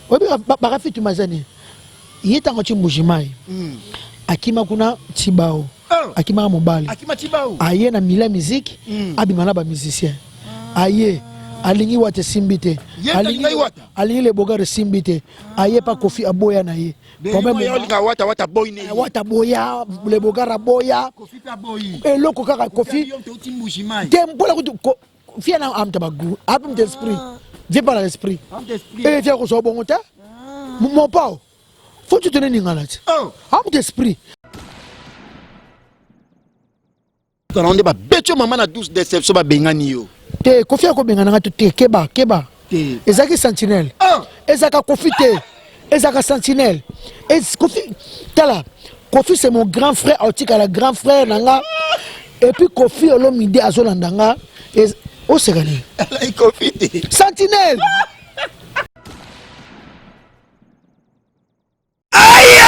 Oyebi barafi tumazani ye ntango ti Mbujimai akima kuna Tshibao. Oh. Akimaka mobali. Akima Tshibao. Aye na Mila Musique abima na ba musicien. Aye alingi wata esimbi te. Ye alingi wata. Alingi le bogar esimbi te. Aye pa Kofi aboya na ye. Problème olinga wata wata boy ne. Eh, wata boya le bogar aboya. Kofi pa boyi. Eloko kaka Kofi. Te mpola kutu fia na amta bagu amta esprit. Viens par l'esprit. Eh fia kozwa bongo te. Mon pao. Faut tu tenir ningana ti. Oh. Amta esprit. Kana nde babeti yo mama na douce déception babengani yo. Te Kofi akobengana nga te keba keba. Te. Ezalaki sentinelle. Oh. Ezalaka Kofi te. Ezalaka sentinelle. Ez Kofi tala Kofi c'est mon grand frère aotikala grand frère na nga. Et puis Kofi Olomide azolanda nga. Oseka nini? Alai Kofi te. Sentinelle. Aïe!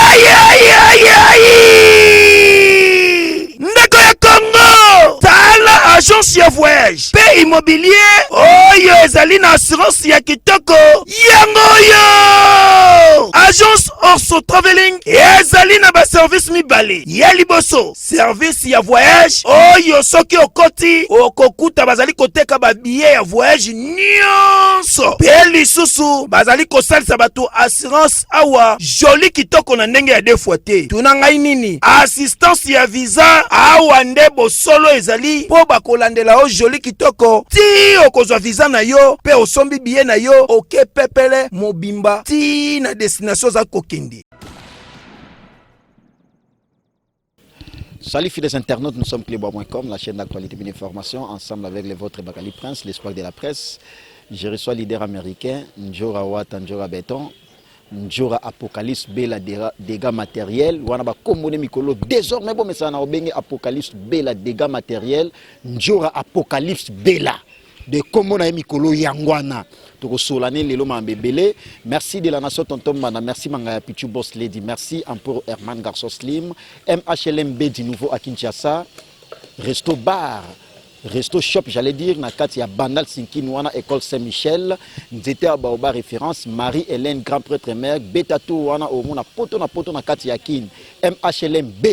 Ndeko ya Congo, tala agence ya voyage mpe immobilier oyo ezali na assurance ya kitoko yango oyo. Agence Orso Traveling ezali na baservice mibale. Ya liboso, service ya voyage oyo soki okoti okokuta bazali koteka babiye ya voyage nyonso, mpe lisusu bazali kosalisa bato assurance awa joli kitoko na ndenge ya deux fois te. Tuna ngai nini assistance ya visa awa nde bosolo ezali, mpo bakolandela yo joli kitoko ti okozwa visa na yo mpe osombi biye na yo oke pepele mobimba ti na destination oza kokende. Salut fidèles internautes, nous sommes Clébois.com, la chaîne d'actualité et d'information, ensemble avec les vôtres Bakali Prince, l'espoir de la presse. Je reçois leader américain, Njora Wata, Njora Béton, Njora Apocalypse Bela dégâts matériels, wana ba kombone mikolo désormais bon mais ça na obenge Apocalypse Bela dégâts matériels, Njora Apocalypse Bela de kombo na ye mikolo yangwana tokosolane lelo mambe ebele. Merci de la nation tonton Mbanda, merci Mangaya Pichu Boss Lady, merci Empereur Herman Garçon Slim, MHLMB du nouveau à Kinshasa, Resto Bar, Resto Shop, j'allais dire, na kati ya Bandal Sinkin wana école Saint-Michel, Nzete ya Baoba référence, Marie-Hélène grand prêtre mère, Betato wana omona poto na poto na kati ya Kin, MHLMB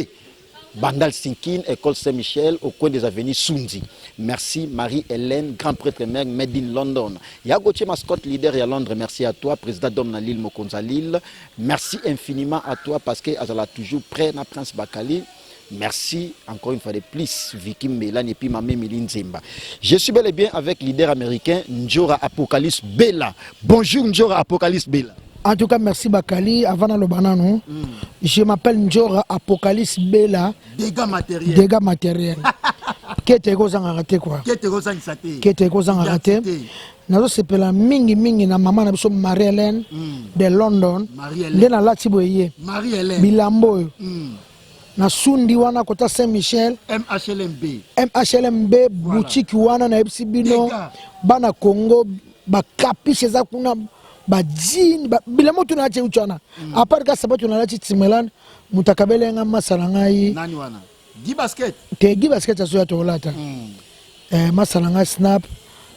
Bandal Sinkin, école Saint-Michel, au coin des avenues Sundi. Merci Marie-Hélène, grand prêtre mère, made in London. Ya Gauthier Mascotte, leader à Londres, merci à toi. Président Dom na Lille, Mokonza Lille. Merci infiniment à toi parce que Azala toujours prêt na Prince Bakali. Merci encore une fois de plus, Vicky Mbelani et puis Mamé Mili Nzemba. Je suis bel et bien avec leader américain Njora Apocalypse Bella. Bonjour Njora Apocalypse Bella. En tout cas, merci Bakali. Avant le banano, je m'appelle Njora Apocalypse Bella. Dégâts matériels. Dégâts matériels. Kete kozanga raté quoi. Kete kozanga te. Kete kozanga raté. Nazo sepela mingi mingi na maman na biso Marie-Hélène de London. Marie-Hélène. Nde na lati boye. Marie-Hélène. Bilambo yo. Na sundi wana kota Saint-Michel. MHLMB. MHLMB boutique wana na yebisi bino. Dégâts. Bana Congo ba capiche eza kuna ba jean ba bilamba oyo nalati euti wana. À part ka sapato nalati Timberland, moto akabeli nga masa na ngai. Nani wana? Guy Basket. Te Guy Basket azoya tolata. Masa na ngai Snap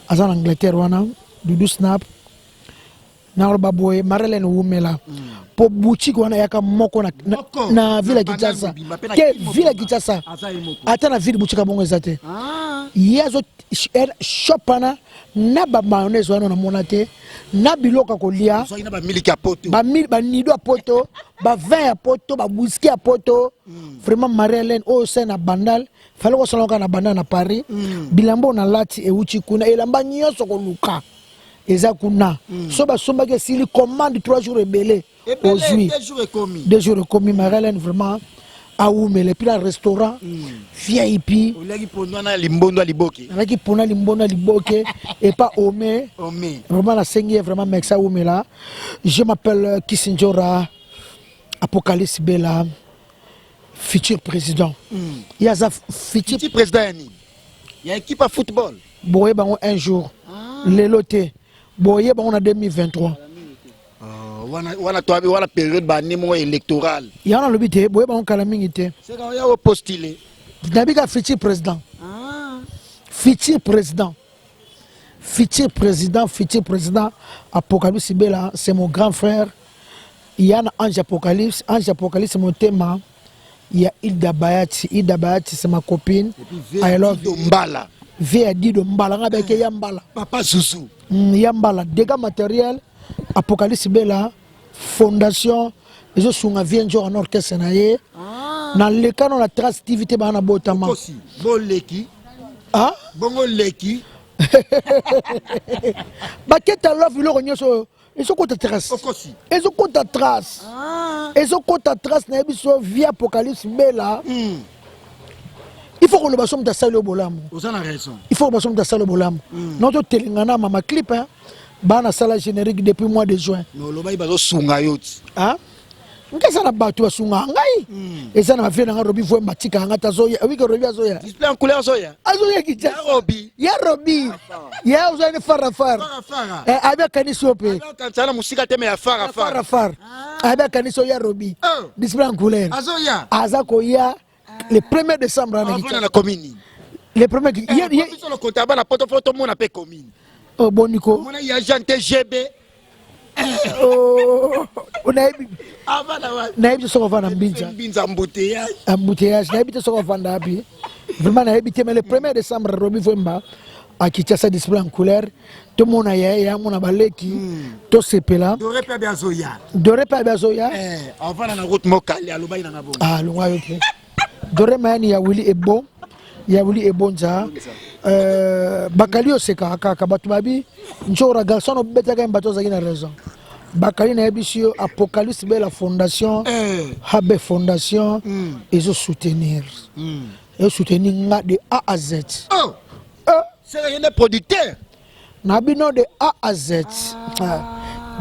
aza na Angleterre wana, Doudou Snap. Nakoloba boye Marie-Hélène Wumela. Po boutique wana yaka moko Moko. na ville ya Na Bandal Kinshasa. mobimba, pe na Te Kin ville ya mobimba. Kinshasa. Aza ye moko. Ata na ville boutique ya bongo eza te. Ah. Ye azo shop wana na ba mayonnaise wana namona te, na biloko ya kolia. Ozwaki na ba miliki ya poto. Ba ba nido ya poto, ba vin ya poto, ba whisky ya poto. Vraiment Marie-Hélène oyo c'est na Bandal, fallait kosala kaka na Bandal na Paris. Bilamba oyo nalati euti kuna, elamba nyonso koluka eza kuna. So basombaki esili commande 3 jours ebele. Ebele, Ozwi. 2 jours ekomi. 2 jours ekomi, Marie-Hélène vraiment awumela. Et puis la restaurant VIP. Oliaki pondu wana limbondo ya liboke. Nalaki pona limbondo ya liboke et pas Omé. Omé. Vraiment la sengi vraiment mec ça awumela. Je m'appelle Kisindjora Apocalypse Bella, futur président. Yaza futur Futur président ya nini? Ya équipe à football. Boye bango un jour. Lelo te. Boye bango na 2023. Oh, wana, wana toabi, wana période ba année moko électorale. Ya wana lobi te, boye bango kala mingi te. C'est quand ya postuler. Nabika futur président. Futur président. Futur président, futur président Apocalypse Bela, c'est mon grand frère. Il y a Ange Apocalypse, Ange Apocalypse motema. Il y a Hilda Bayati, Hilda Bayati c'est ma copine. I love you. Mbala. Vie ya Dido Mbala, nga beke ya Mbala. Papa Zouzou. Ya Mbala, dégâts matériels, Apocalypse Bela, fondation ezosunga vie nzora na orchestre na ye. Ah. Na lekano na Trace TV te bana botama. Okosi, boleki. Ah? Bongo leki. Baketa love biloko nyonso ezokota trace. Okosi. Ezokota trace. Ah. Ezokota trace na biso via Apocalypse Bela. Il faut koloba so moto asali yo bolamu. Oza na raison. Il faut koloba so moto asali yo bolamu. Non totelengana mama clip hein. Bana sala générique depuis mois de juin. Mais olobaki bazosunga yo ti. Ah? Nkesa na bato basunga ngai. Eza na bavie na nga Robi Voemba tika nga tazoya. Wiki Robi azoya. Display en couleur azoya. Azoya Kinshasa. Ya Robi. Ya Robi. Ya ozoya ni fara fara. Fara fara. Eh abi akanisi yo pe. Akanisa na musika te me ya fara fara. Fara fara. Abi akanisi yo ya Robi. Oh. Display en couleur. Azoya. Aza koya le 1er décembre na Avana Kinshasa. na commune. Le premier ye ye Biso lokota bana poto poto mona pe commune. Oh boniko. Mona ya Jean TGB. Oh, nayebi Avana wa. nayebi te soki ovanda Mbinza. Mbinza embouteillage. Embouteillage nayebi te soki ovanda wapi. Vraiment nayebi te mais le 1er décembre Robi Voemba à Kinshasa display en couleur. Tomona ya ya mona baleki tosepela. Doré pe azoya. Doré pe azoya. Eh, avana na route mokali alobaki na bongo. Ah longwa yo te. Doré mayani ya Willy Ebo. Ya Willy Ebonza. Bakali oseka kaka bato babi nzora garçon obetaka ye bato ozalaki na raison. Bakali nayebisi yo Apocalypse Bela fondation Habe fondation ezo soutenir. Ezo soutenir nga de A à Z. Oh. C'est rien de producteur. Na bino de A à Z.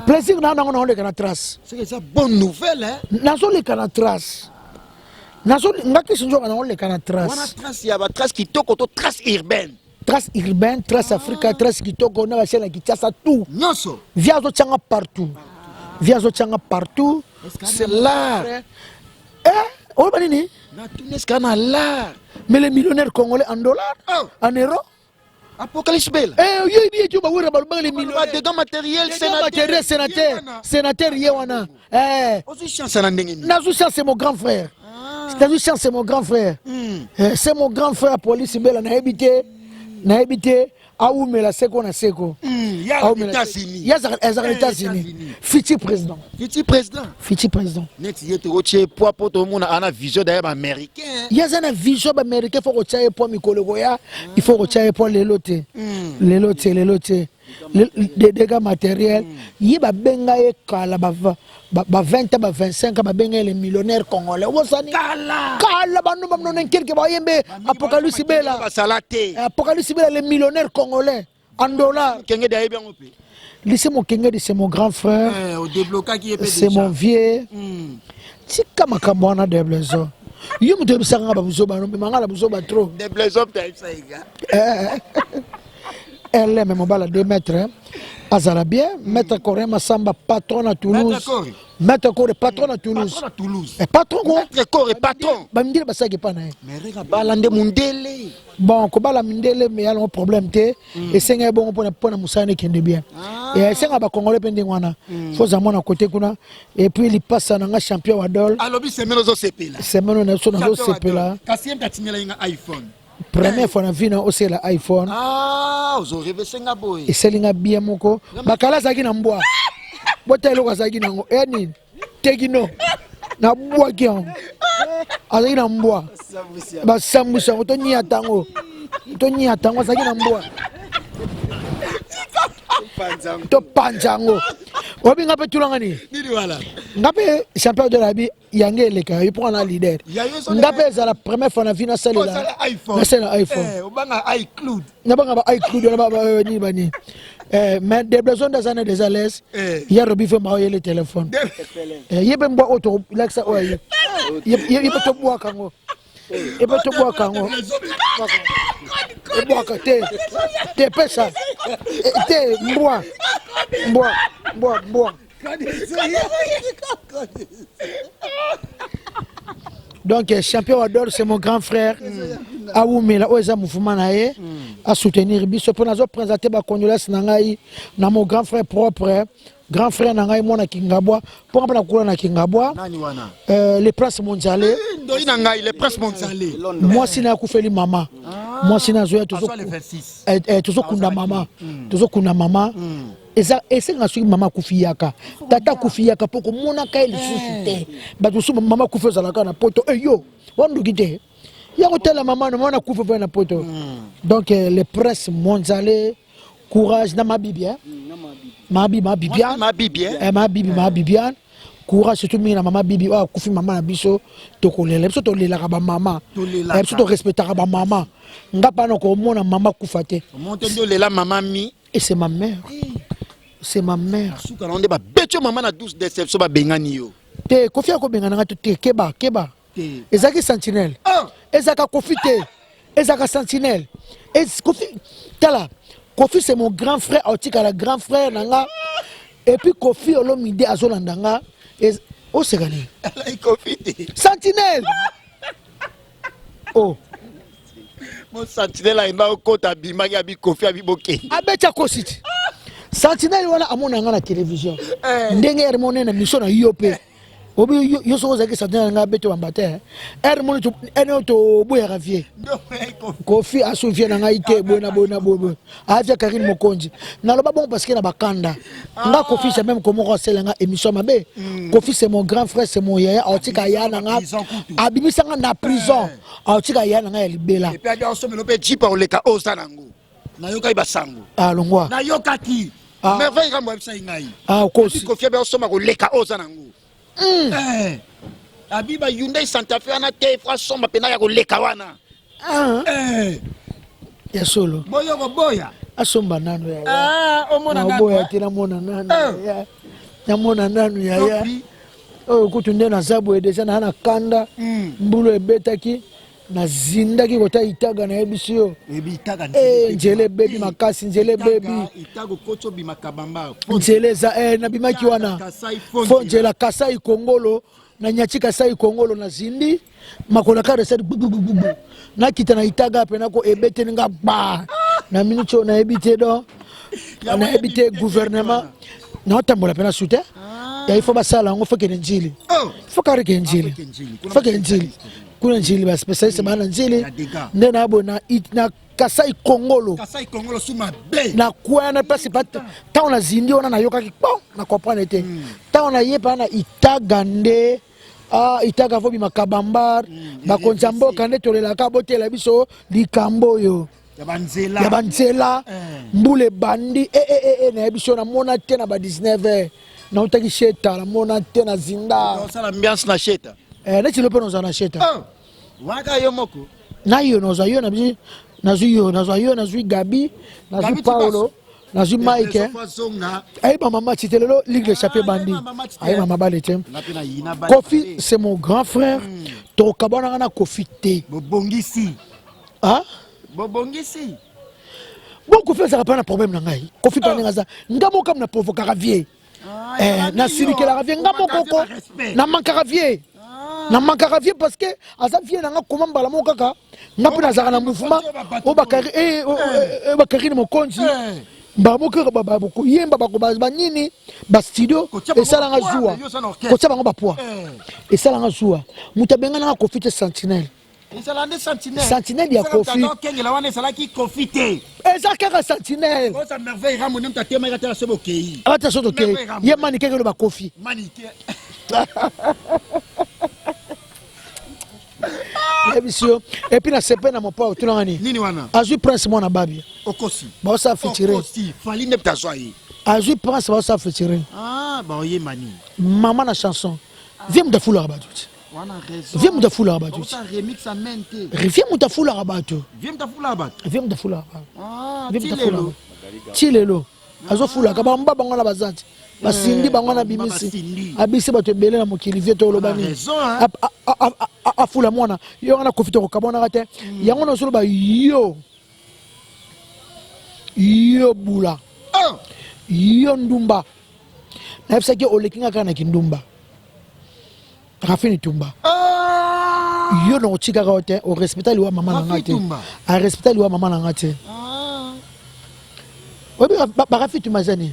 Plaisir na nango naoleka na trace. C'est ça bonne nouvelle hein. Nazoleka na trace. Nazo ngaki sinjoka naoleka na trace. Wana trace ya ba trace kitoko to trace urbaine. Trace urbaine, trace Africa, trace kitoko na ba chaîne ya Kinshasa tout. Nyonso. Via azotianga partout. Via azotianga partout. C'est l'art. Eh, oyo nini? Na tuneska na l'art. Mais les millionnaires congolais en dollars, Oh. en euros. Apocalypse Bela. Eh, yo yebi ete ba wera ba les millionnaires. Dégâts matériels, sénateur. Matériel, sénateur, sénateur ye wana. Eh. Ozwi chance na ndenge nini? Nazwi chance, c'est mon grand frère. Nazwi chance, c'est mon grand frère. Eh, c'est mon grand frère Apocalypse Bela nayebi te. Nayebi te awumela seko na seko. Ya Awumela États-Unis. Ya ezaka États-Unis. Futur président. Futur président. Futur président. Neti ye tokotie poids po tomona ana vision d'ailleurs ba américain. Ye aza na vision ba américain, faut kotia ye poids mikolo koya, il faut kotia ye poids lelo te. Lelo te, lelo te. Des dégâts matériels. Ye babenga ye kala ba ba 20 ans, ba 25 ans, babenga ye les millionnaires congolais. Obosani? Kala. Kala ba nomba mnone quelque ba yembe Apocalypse Bela. Basala te. Apocalypse Bela les millionnaires congolais en dollars. Mokengedi ayebi yango pe. Lycée Mokengedi, c'est mon grand frère. Eh, au déblocaki ye pe C'est déjà. mon vieux. Tika makambo wana de blaison. Yo moto oyebisaka nga ba buzoba, no, mais nga na buzoba trop. De blaison mpe ayebisa ye nga. LM mobala 2 mètres, hein. Azala bien, maître Coré Massamba, patron à Toulouse. Maître Coré. Maître Coré, patron à Toulouse. Patron à Toulouse. Eh, patron quoi? Maître Coré, patron. Ba mindele basaki pa na ye. Mais reka bala nde mundele. Bon, kobala mindele mais yalo problème te. Esenga bongo pona pona musana kende bien. Et esenga ba congolais pe ndenge wana. Faut za mona côté kuna et puis lipasa na nga champion wa dol. Alobi semaine ozo sepela. Semaine na so nazo sepela. Kasi ye mpe atinela ye nga iPhone. Première fois na vie na osela iPhone. Ah, ozo rêver senga boy. Eselinga bien moko. Bakala azalaki na mbwa. Bota eloko azalaki nango. Eh nini? Tekino. Na bwaki yango. Azalaki na mbwa. Basambwisi yango to niata yango. To niata yango azalaki na mbwa. To panza yango. Oyebi nga mpe tulanga nini? Nini wala? Nga mpe champion de la vie yange eleka yo mpo na leader. Ya yo ezoleka. Nga mpe ezala première fois na vie nasalela. Osala iPhone. Nasalela iPhone. Eh, obanga iCloud. Nabanga ba iCloud wana ba, ba, nini ba nini. Eh, mais de blason nde aza na déjà l'aise. Eh. Ya Robi fe mao yele téléphone. Eh, ye mpe mbwa oyo tolakisa oyo aye. Ye, ye, ye mpe tobwaka yango. Ye mpe tobwaka yango. Ebwaka te. Te pesa. Eh, te mbwa. Mbwa, mbwa, mbwa. Donc champion Adol, c'est mon grand frère. Aoumela, oyo eza mouvement na ye. Asoutenir biso mpo nazo présenter ba condoléances na ngai na mon grand frère propre, grand frère na ngai mwana Kingabwa, mpo nga mpe nakula na Kingabwa. Nani wana? Le Prince Mondiale. Ndoi na ngai, le Prince Mondiale. Mwasi na akufeli mama, mwasi na azoya. Azwa le 26. Tozokunda mama, tozokunda mama. Eza esenga soki mama akufi yaka, tata akufi yaka, mpo komonaka ye lisusu te. Bato mosusu, mama akufi, ozalaka na poto, eyo wanduki te ya kotala mama na mama akufi mpe na poto. Donc le Prince Monzale, courage na mabibi, eh? Mabibi, mabibian. Mabibi, eh? Eh, mabibi, mabibian, courage, surtout mingi na mama Bibi oyo akufi, mama na biso. Tokolela, biso tolelaka bamama. Tolelaka. Eh, biso torespectaka bamama. Nga mpana komona mama kufa te. Omonte nde olela mama mi. Et c'est ma mère, c'est ma mère. Suka na nde babeti yo mama na 12 déception, babengani yo. Te, Kofi akobenga nanga te. Keba, keba. Te. Ezalaki sentinelle. Ah! Ezalaka Kofi te, ezalaka sentinelle. Kofi, tala, Kofi c'est mon grand frère, aotikala grand frère na nga. Et puis Kofi Olomide azolanda nga. Oseka nini? Alai Kofi te. Sentinelle, oh. Mo sentinelle ayenda okota, abimaki, abi Kofi abi bokende. Abeti, akosi ti. Sentinelle wana amona nga na télévision ndenge ere mone na mission na yo mpe obi yo soki ozalaki sentinelle nga abeti wamba te. Ere mone ene oyo toboyaka vie Kofi asu vie na ngai te, boye na boye na boye boye, avia Karine Mokonzi. Naloba bongo parce que na bakanda nga Kofi, c'est même komoko asala nga émission mabe. Kofi c'est mon grand frère, c'est mon yaya, aotika ya na nga. Prison kutu. Abimisa nga na prison, aotika ya na nga ya libela. Et puis abi osomelo mpe jipa oleka oyo oza nango. Nayokaki basango. Alongwa. Nayokaki. Ah. Merveille Rambo ayebisaki ngai. Ah, okosi. Kofi abi osomba koleka oyo oza nango. Eh. Abi ba Hyundai Santa Fe wana te, fo asomba mpena ya koleka wana. Ah, Eh. Ya solo. Boyo koboya. Asomba nanu yaya. Ah, omona nanu, Naboya eh? te, namona nanu. Eh. Yaya, namona nanu yaya. Kofi. Oyo kutu nde naza boye deja naa na kanda. Mbulu ebetaki, nazindaki kota Itaga, nayebisi yo. Ebi Itaga. Eh, nzela ebebi makasi, nzela ebebi. Itaga okoti, obima Kabamba. Nzela eza nabimaki wana. Kasai. Fo nzela Kasai Kongolo, na nyati Kasai Kongolo, na zindi makolo kaka esali bubububu, nakita na Itaga mpe nako ebeteli nga gba na minute oyo. Nayebi te, donc nayebi te gouvernement naotambola mpe na su te. Ya il faut basala yango, faut kende Njili. Oh. Faut kaka kende Njili. Kende Njili. Kuna Faut kende Njili, kuna Njili baspécialiste baa na Njili. Ya dégâts. Nde na boye na Kasai Kongolo. Kasai Kongolo su mabe. Na kwaya na place pa ntango nazindi wana, nayokaki pon na comprendre te. Ntango nayepa na Itaga nde, ah, Itaga fo bima Kabambar. Bakonzi ya mboka nde tolelaka, botela biso likambo oyo. Ya banzela. Ya banzela. Eh. Mbula ebandi e, e, e, e, nayebi so namona te na ba 19 heures nautaki sheta, namona te na zinda. Osala ambiance na sheta. Eh, neti lo mpe nozala na sheta. Oh. Waka yo moko. Na yo nazwa yo, nazwi yo, nazwa yo, nazwi Gabi, nazwi Gabi. Paulo, nazwi Mike, eh. Zonga. Ayeba mama tite lelo ligue de chape bandi. Ayeba mama Tite. Ayeba mabale te. Nga mpe nayina bale. Kofi c'est mon grand frère, tokabwanaka na Kofi te. Bobongisi. Ah? Bobongisi. Bon, Kofi azalaka mpa na problème na ngai. Kofi mpa ndenge aza, nga moko na provokaka vie. Eh, nasilikelaka vie nga moko ko namankaka vie, namankaka vie parce que aza vie na nga. Koma mbala moko kaka nga mpe nazalaka na mouvement oyo Bakarine Mokonzi, mbala moko kaka bakoyemba, banini, bastudio esalanga zuwa, kotia bango bapoids esalanga zuwa. Moto abengananga Kofi te, sentinelle. Ezala nde sentinelle. Sentinelle ya Kofi. Okengela wana ezalaki Kofi te. Eza kaka sentinelle. Oza Merveille Rambo nde moto atemaki, atala so bokei. Ata so tokei, ye mani keke loba Kofi. Manike. Nayebisi yo, et puis na sepe na mopa otunanga nini? Nini wana? Azwi Prince mwana babia. Okosi. Baosala featuring. Okosi, Fali nde moto azwa ye. Azwi Prince, baosala featuring. Ah, baoyemba nini? Mama na chanson vie, moto afulaka bato ti. Wana raison. Vie moto afulaka bato ti. Osa remix amen te. Vie moto afulaka bato. Vie moto afulaka bato. Vie moto afulaka bato. Ah, Vie ti moto afulaka lelo. bato ti lelo, azofulaka bamba bango na baza ti basindi bango na bimisi. Basindi. Abisi bato ebele na mokili. Vie toloba nini? Raison, hein? Afula mwana yo wana Kofi, tokokabwanaka te. Yango nazoloba yo, yo bula. Oh! Yo ndumba, nayebisaki oleki nga kaka na kindumba. Rafini Tumba. Ah! Yo na otikaka yo te, orespecta liwa mama na nga te. Tumba. Arespecta liwa mama na nga te. Ah. Oyebi barafi tumazani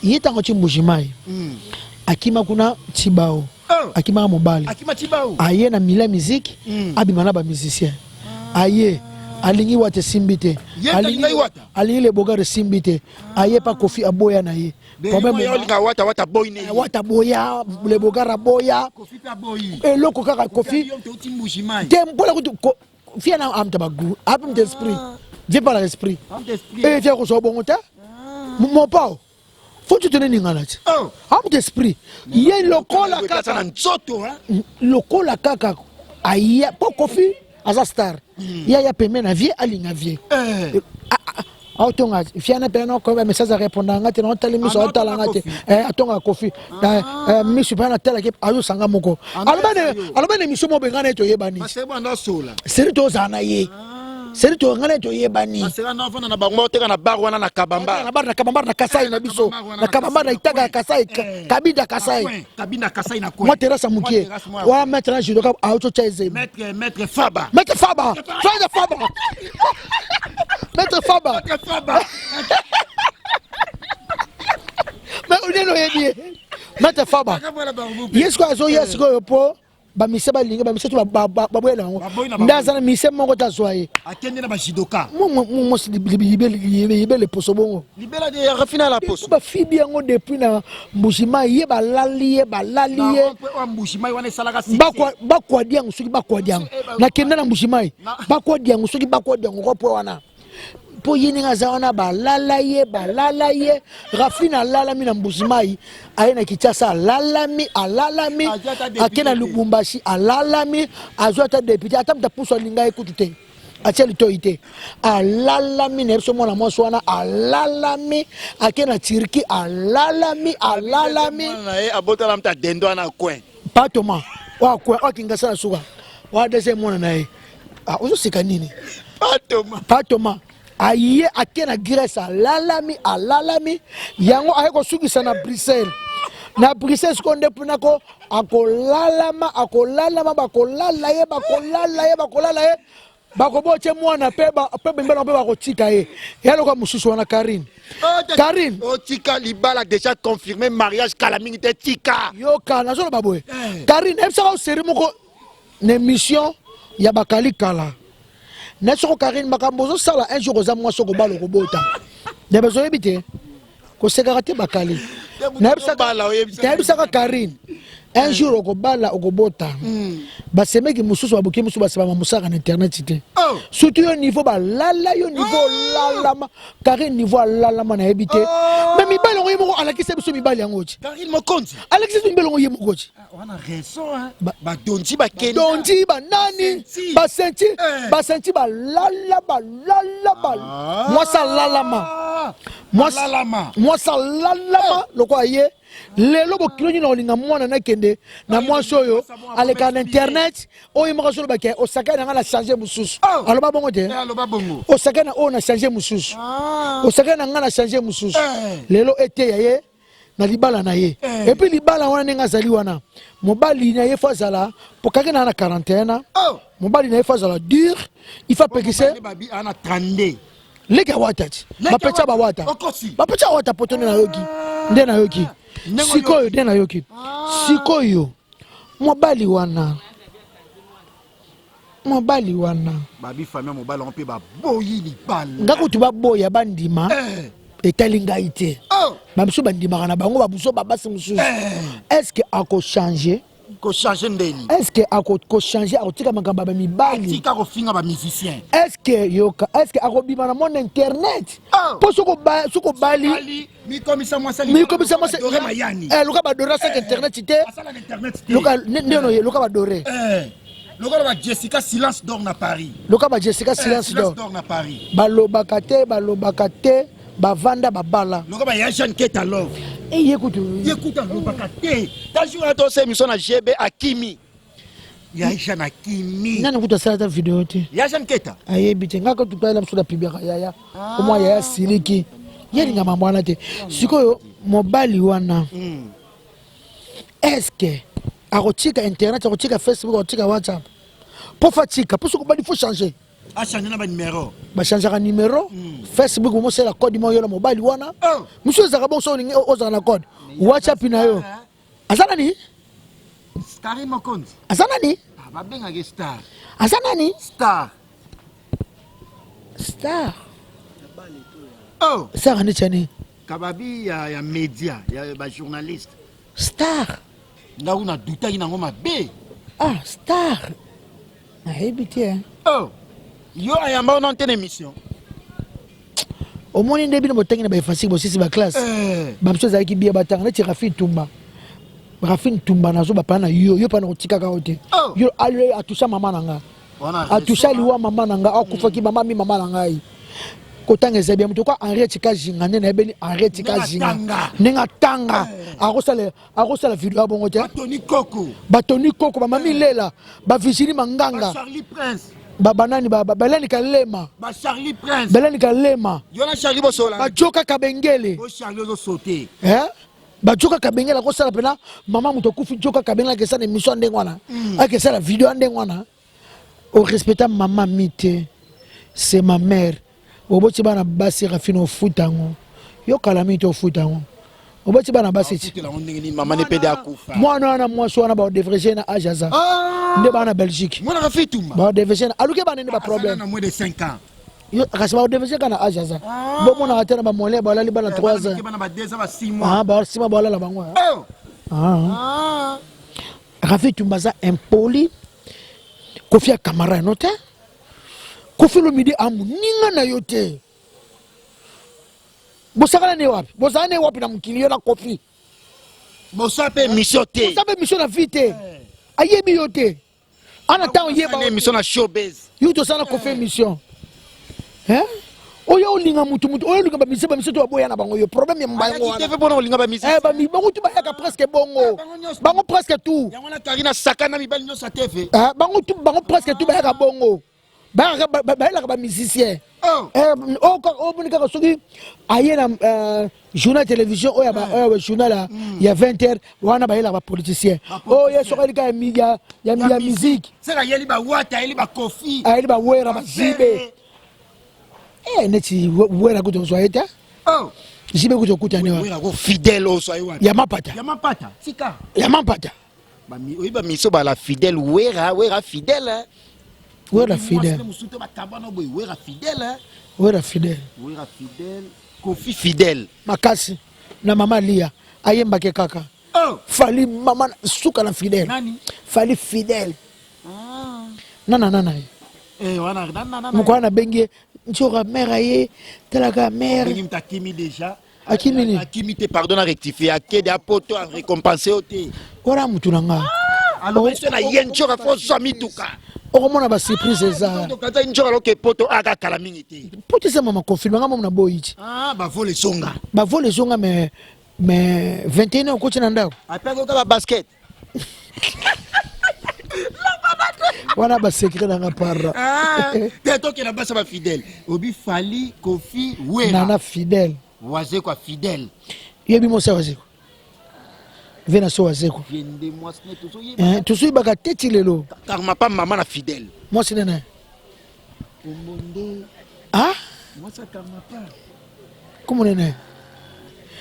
ye ntango ti Mbujimai akima kuna Tibao. Oh. Akimaka mobali. Akima Tibao. Aye na mila musique, abima na bamusicien, aye alingi Wata, esimbi te. Ye alingi Wata? Alingi le Bogar, esimbi te. Aye pa Kofi, aboya na ye. Problème. Olinga Wata, Wata boyi ne. Wata boya, le Bogar aboya. Kofi mpe aboyi. Eloko kaka Kofi Mbuji-Mayi. Te, mpona kutu fia na amta bagu ape mta esprit vie par l'esprit e fia kozwa bongo te. Mopao fo tutone ningana ti amta esprit ye lokola kaka na nzoto. Lokola kaka aya mpo Kofi aza star, ye aya pembe na vie, alinga vie aotonga fiana mpe nakoyeba message, arépondaka nga te, naotali miso, aotala nga te. Atongaka Kofi miso mpe natalaki, azosanga moko. Aloba na émission moko benga na ye, toyebani seri, tozala na ye seri, nga na ye toyebani. Na bango oteka na bar wana na Kabamba. Na bar na Kabambar, na Kasai na biso, na Kabambar, na Itaka ya Kasai, Kabinda Kasai. Kabinda Kasai na coin. Mwa terrasse ya mokie wana, maître na judoka aototya ezemi. Maître Faba. Maître Faba, Faba, Faba, maître Faba. Maître Faba. Mais onene oyebi ye, maître Faba. Ye sikoyo azoya sikoyo mpo bamise balingi bamise to baboya na yango nde aza na mise moko te, azwa ye. Akende na bajudoka. Mwasi libele poso bongo. Libela de rafina la poso. Bafibi yango depuis na Mbujimai, ye balali ye, balali ye. Mbujimai wana esalaka. Bakwadi yango, soki bakwadi yango nakenda na Mbujimai, bakwadi yango, soki bakwadi yango ko wana mpo ye ndenge aza wana, balala ye, balala ye. Rafine alalami na Mbujimai, aye na Kinshasa, alalami, alalami, ake na Lubumbashi, alalami, azwi ata député, ata moto apusu alinga ye kutu te, atia litoi te, alalami na ye biso. Mwana mwasi wana alalami, ake na Turquie, alalami, alalami. Abotala moto adendo wana coin. Pa Thomas oyo akwe oyo akingasa na suka oyo adese mwana na ye. Ozoseka nini? Pa Thomas aye, ake na Grèce, alalami, alalami yango, aye kosukisa na Bruxelles. Na Bruxelles sikoyo nde mpona ko akolalama, akolalama, bakolala ye, bakolala ye, bakolala ye, bakobotie mwana mpe mpe bembela mpe bakotika ye. Ya loka mosusu wana, Karine, Karine. Otika libala déjà confirmé, mariage kala mingi te, tika. Yoka, nazoloba boye, Karine ayebisaka oseri moko na émission ya bakali kala na soko. Karine, makambo ozosala, un jour oza mwasi, okobala, okobota. Na bazoyebi te, kosekaka te bakali. Nayebisaka Karine, un jour okobala, okobota. Basemeki mosusu, baboki mosusu, basebama mosaka na internet te. Surtout yo, niveau balala yo, niveau olalama, Karine, niveau alalama, nayebi te. Mais mibali yango, ye moko alakisa biso mibali yango ti. Karine Mokonzi. Alakisa biso mibali yango ye moko ti. Wana raison, badonzi bakende. Donzi banani, basenti, basenti, balala, balala, mwasi alalama, mwasi alalama lokola ye. Lelo bokilo nini olinga mwana nakende na mwasi oyo alekaka na internet, oyo moko azolobaka osakani na ngai na change mosusu? Aloba bongo te, osakani na oyo na change mosusu, osakani na ngai na change mosusu. Lelo eteya ye na libala na ye. Et puis libala wana, ndenge azali wana, mobali na ye fo azala po kaki na na 41 ans. Mobali na ye fo azala dur, il faut apekise. Leki awata ti bapetya bawata, bapetya awata poto. Nde nayoki, nde nayoki sikoyo, nde nayoki sikoyo, mobali wana, mobali wana. Babi famille mobali yango mpe baboyi libala. Nga kutu baboya, bandima, etali ngai te. Bamisu bandimaka na bango, babuso babasi mosusu. Est ce que akochange? Kochange ndeni? Est ce que akochange, akotika makambo ya bamibali? Atika kofinga bamusicien. Est ce que, yoka, est ce que akobima na monde internet? Mpo soki obali, mikomisa mwasi. Mikomisa mwasi luka badore, asaka internet te. Ndeno luka badore. Lokola ba Jessica Silence d'or na Paris. Lokola ba Jessica Silence d'or na Paris. Balobaka te, balobaka te, bavanda, babala. Lokola ba ya Jeanne Keta Love. Ye kutu. Ye kutu alobaka te. Ta jour wana tosa émission na GB, akimi ya Jeanne, akimi. Nani kutu asala ata video te. Ya Jeanne Keta. Ayebi te. Ngaka tutala biso na pibiaka yaya omwa yaya siliki, ye alinga mambo wana te. Sikoyo mobali wana, est ce que akotika internet, akotika Facebook, akotika WhatsApp? Mpo fa tika, mpo soki obali, faut changer. Achange na banumero. Bachangeaka numero. Facebook bomosala code moko yo na mobali wana. Oh. Mosusu ezalaka bongo, soki olingi ozala na code WhatsApp na yo. Aza nani? Karine Mokonzi. Aza nani? Ah, babengaka star. Aza nani? Star. Star. Oh. Star neti yani. Kababi ya média, ya bajournaliste. Star. Nga kuna dutaki nango mabe. Ah, star, nayebi te, hein. Oh. Yo ayamba ona te na émission. Omoni nde bino botangi na baefasike, bosisi baclasse. Bamosusu ezalaki bia batanga neti Rafine Tumba. Rafine Tumba, nazo bapana na yo, yo pana kotikaka yo te. Oh. Yo ale atusha mama na nga. Wana atusha liwa mama na nga, akufaki mama mi mama na ngai. Kotanga eza bien. Moto kwa Henriette Kajinga, nde nayebeli Henriette Ndenge Kajinga. atanga. Ndenge atanga, akosala video ya bongo te. Batoni Koko. Batoni Koko, bamami Lela, bavirginie Manganga. Charlie Prince. Banani, Belani Kalema. Ba Charlie Prince. Belani Kalema. Yo na Charlie bosola. Bajoka Kabengele. Bo Charlie ozo sauter. Eh? Bajoka Kabengele akosala mpena mama moto akufi. Joka Kabengele akesala émission ya ndenge wana, akesala video ya ndenge wana. Orespecta mama mi te, c'est ma mère. Oboti bana basi, Rafine, ofuta yango. Yo kala mingi te, ofuta yango. Oboti bana basi ti. Futela ngo ndenge nini? Mama ne pede akufa. Mwana wana, mwasi wana, baodevreje na age aza nde bana Belgique. Mwana Rafi Tumba. Baodevreje na aluki bana nde baproblème. Na moins de 5 ans. Yo, kasi baodevreje kaka na age aza. Bomonaka te na bamole balali bana 3 ans. Bana ba 2 ans, ba 6 mois. Ah, basima balala bango, ah. Oh. Ah. Rafi Tumba aza impoli. Kofi ya camarade no te. Kofi Olomide amoninga na yo te. Bosakana ne wapi? Bozala ne wapi na mokili, yo na Kofi? Bosa pe émission te. Oza mpe mission na vie te, ayebi yo te ana ntango yeba. Osala émission na showbiz. Yo tosala na Kofi émission. Hein? Oyo olinga mutu mutu oyo olinga bamise bamise to baboya na bango, yo problème ya bango Ayaki wana. TV mpona kolinga bamusicien. Eh, bango tu bayaka presque bongo. Bango nyonso. Bango presque tout. Yango na Karine asaka na mibali nyonso ya TV. Ah, bango tu, bango presque tout bayaka bongo. Bayaka bayelaka bamusicien. Oh. Eh, omoni kaka soki aye na journal télévision oyo oyo ya journal ya 20 heures wana, bayelaka bapoliticien. Oyo ye soki alika ya musique. Seka ayeli bawata, ayeli bakofi. Ayeli bawera, bazibe. Eh, neti Wera kuta ozwa ye te. Oh. Jibe kuta okutani wana. Wera ko fidèle ozwa ye wapi? Ya mapata. Ya mapata tika. Ya mapata. Oyebi bamiso bala fidèle, Wera, Wera fidèle, hein. Wera fidèle. Mosusu te, bakabwana boye, Wera fidèle, hein. Wera fidèle. Wera fidèle, Kofi fidèle. Makasi na mama Lia ayembaki kaka. Oh. Fali mama suka na fidèle. Nani? Fali fidèle. Nana nana ye. Eh, wana nana nana. Moko wana abengi ye nzoka mare aye talaka mare. Ndenge mutu akimi déjà. Akimi nini? Akimi te, pardon, na rectifier, akede apoto a récompense yo te. Wana mutu na nga. Alobi so na ye nzoka fo zwa mituka. Okomona basurprise eza. Kaza nzoka loke poto aka kala mingi te. Po te eza mama confirme nga momo na boyi ti. Ah, bavole ezonga. Bavole ezonga, mais 21 okoti na ndako. Apeki oka babasket. Wana basecret nanga para. Te, tokenda basa bafidèle, obi Fali, Kofi, Wera. Nana fidèle. Wazekwa fidèle. Yebi mosa Wazekwa ve na so Wazekwa. Viende mwasi ne tozoyeba. Eh, tozoyebaka te ti lelo. Karma pa mama na fidèle. Mwasi nene. Omonde. Ah. Mwasi akarma pa. Komo nene.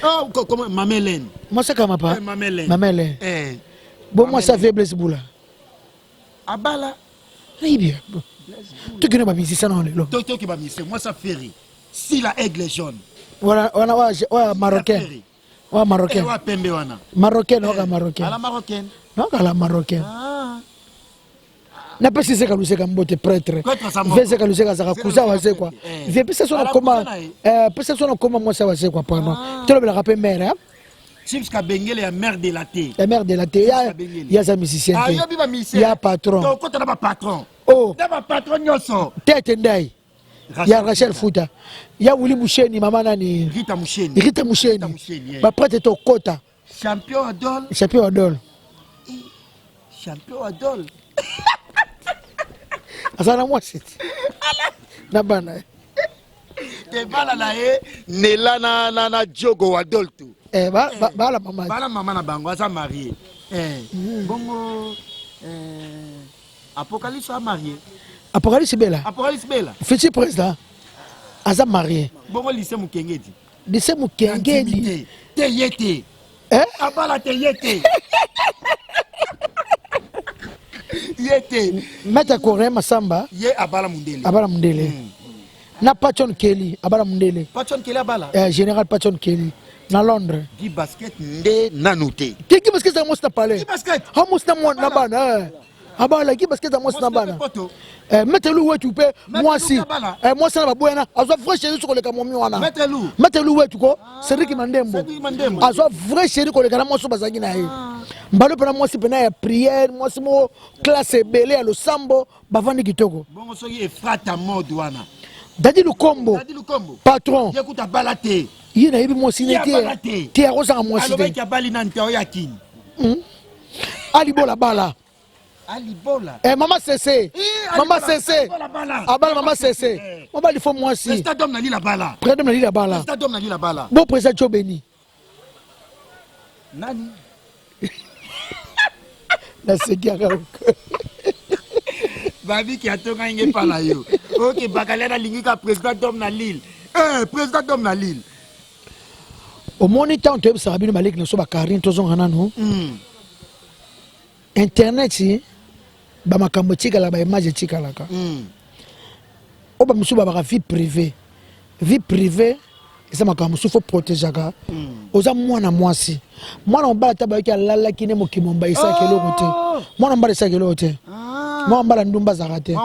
Oh, comment Mama Hélène. Mwasi akama pa. Eh, Mama Hélène. Mama Hélène. Eh. Bo mwasi ave Blaise Bula. Abala. Nayebi tokende bamusicien na lelo. Toki bamise mwasi aferi Sila Aigle Jaune. Wana wana oya marocain, oya marocain. Wa pembe wana. Marocain, oka marocain. Ala marocaine. Nokala marocain. Ah. Napesi Zeka Luseka mbote, prêtre. Prêtre aza moko. Ve Zeka Luseka azalaka cousin Wazekwa. Eh. Vie pesa so na Ala koma. cousin na ye. Eh, pesa so na koma mwasi ya Wazekwa, pardon. Tolobelaka mpe mare, hein? Chips Kabengele ya mère de la te. Ya mare de la te ya. Kabengele. Ya aza musicien te. Ayobi bamise. Ya patron. Tokota na bapatron. Oh. Na bapatron nyonso. Tete ndai ya Rachel Futa, ya Wili Musheni, mama nani? Rita Musheni. Rita Musheni. Musheni, eh. Baprêtre tokota. Champion Adol. Champion Adol. Champion Adol. Aza na mwasi ti na bana. Te, bana na ye Nela na Jogo Adol tu. Eh, bala mama. Bana mama na bango aza marie. Eh. Bongo eh, Apocalypse a marié. Apocalypse Bela. Apocalypse Bela. Futur président. Aza marié. Bongo lycée Mukengedi. Lycée Mukengedi. Te ye te. Eh? Abala te ye te. Ye te. Maître Coréen Massamba. Ye abala mundele. Abala mundele. Na Pachon Kelly, abala mundele. Pachon Kelly abala. Eh, Général Pachon Kelly na Londres. Guy Basket nde nanu te. Te Guy Basket mwasi na palais. Guy Basket. Ha mwasi na mwana na bana. Eh. Abala Guy Basket mwasi na bana. Eh, Maître Lou wetu pe mwasi. Eh, mwasi na baboyana azwa vrai chéri koleka momi wana. Maître Lou. Maître Lou wetu ko Cédric Mandembo. Cédric Mandembo. Azwa vrai chéri koleka na mwasi bazangi na ye. Mbalo pena mwasi pena ya prière, mwasi mo classe ebele ya losambo bavandi kitoko. Bongo soki Efrata mode wana. Dadi Lukombo. Dadi Lukombo. Patron. Ye kuta bala te. Ye nayebi mwasi ne te. Te akozanga mwasi te. Alobaki abali nani te oyo akini. Alibola bala. Alibola. Eh, mama Sese. Mama Sese. Abala mama Sese. Mobali fo mwasi. Président Dom na lila bala. Président Dom na lila bala. Président Dom na lila bala. Bon président Joe Beni. Nani? Naseki yaka. Babiki atonga inge pala yo. OK, Bakalia na lingi ka président Dom na Lille. Eh, président Dom na Lille. Omoni ntango toyebisaka bino baleki na biso bakarine tozonga nano. Internet bamakambo etikalaka, baimage etikalaka. Oyo bamosusu babaka vie privée. Vie privée eza makambo mosusu fo protégeaka. Oza mwana mwasi, mwana mobali ata bayoki alalaki ne mokili momba esalaki eloko te. Mwana mobali esalaki eloko te. Mwana mobali ndumba azalaka te.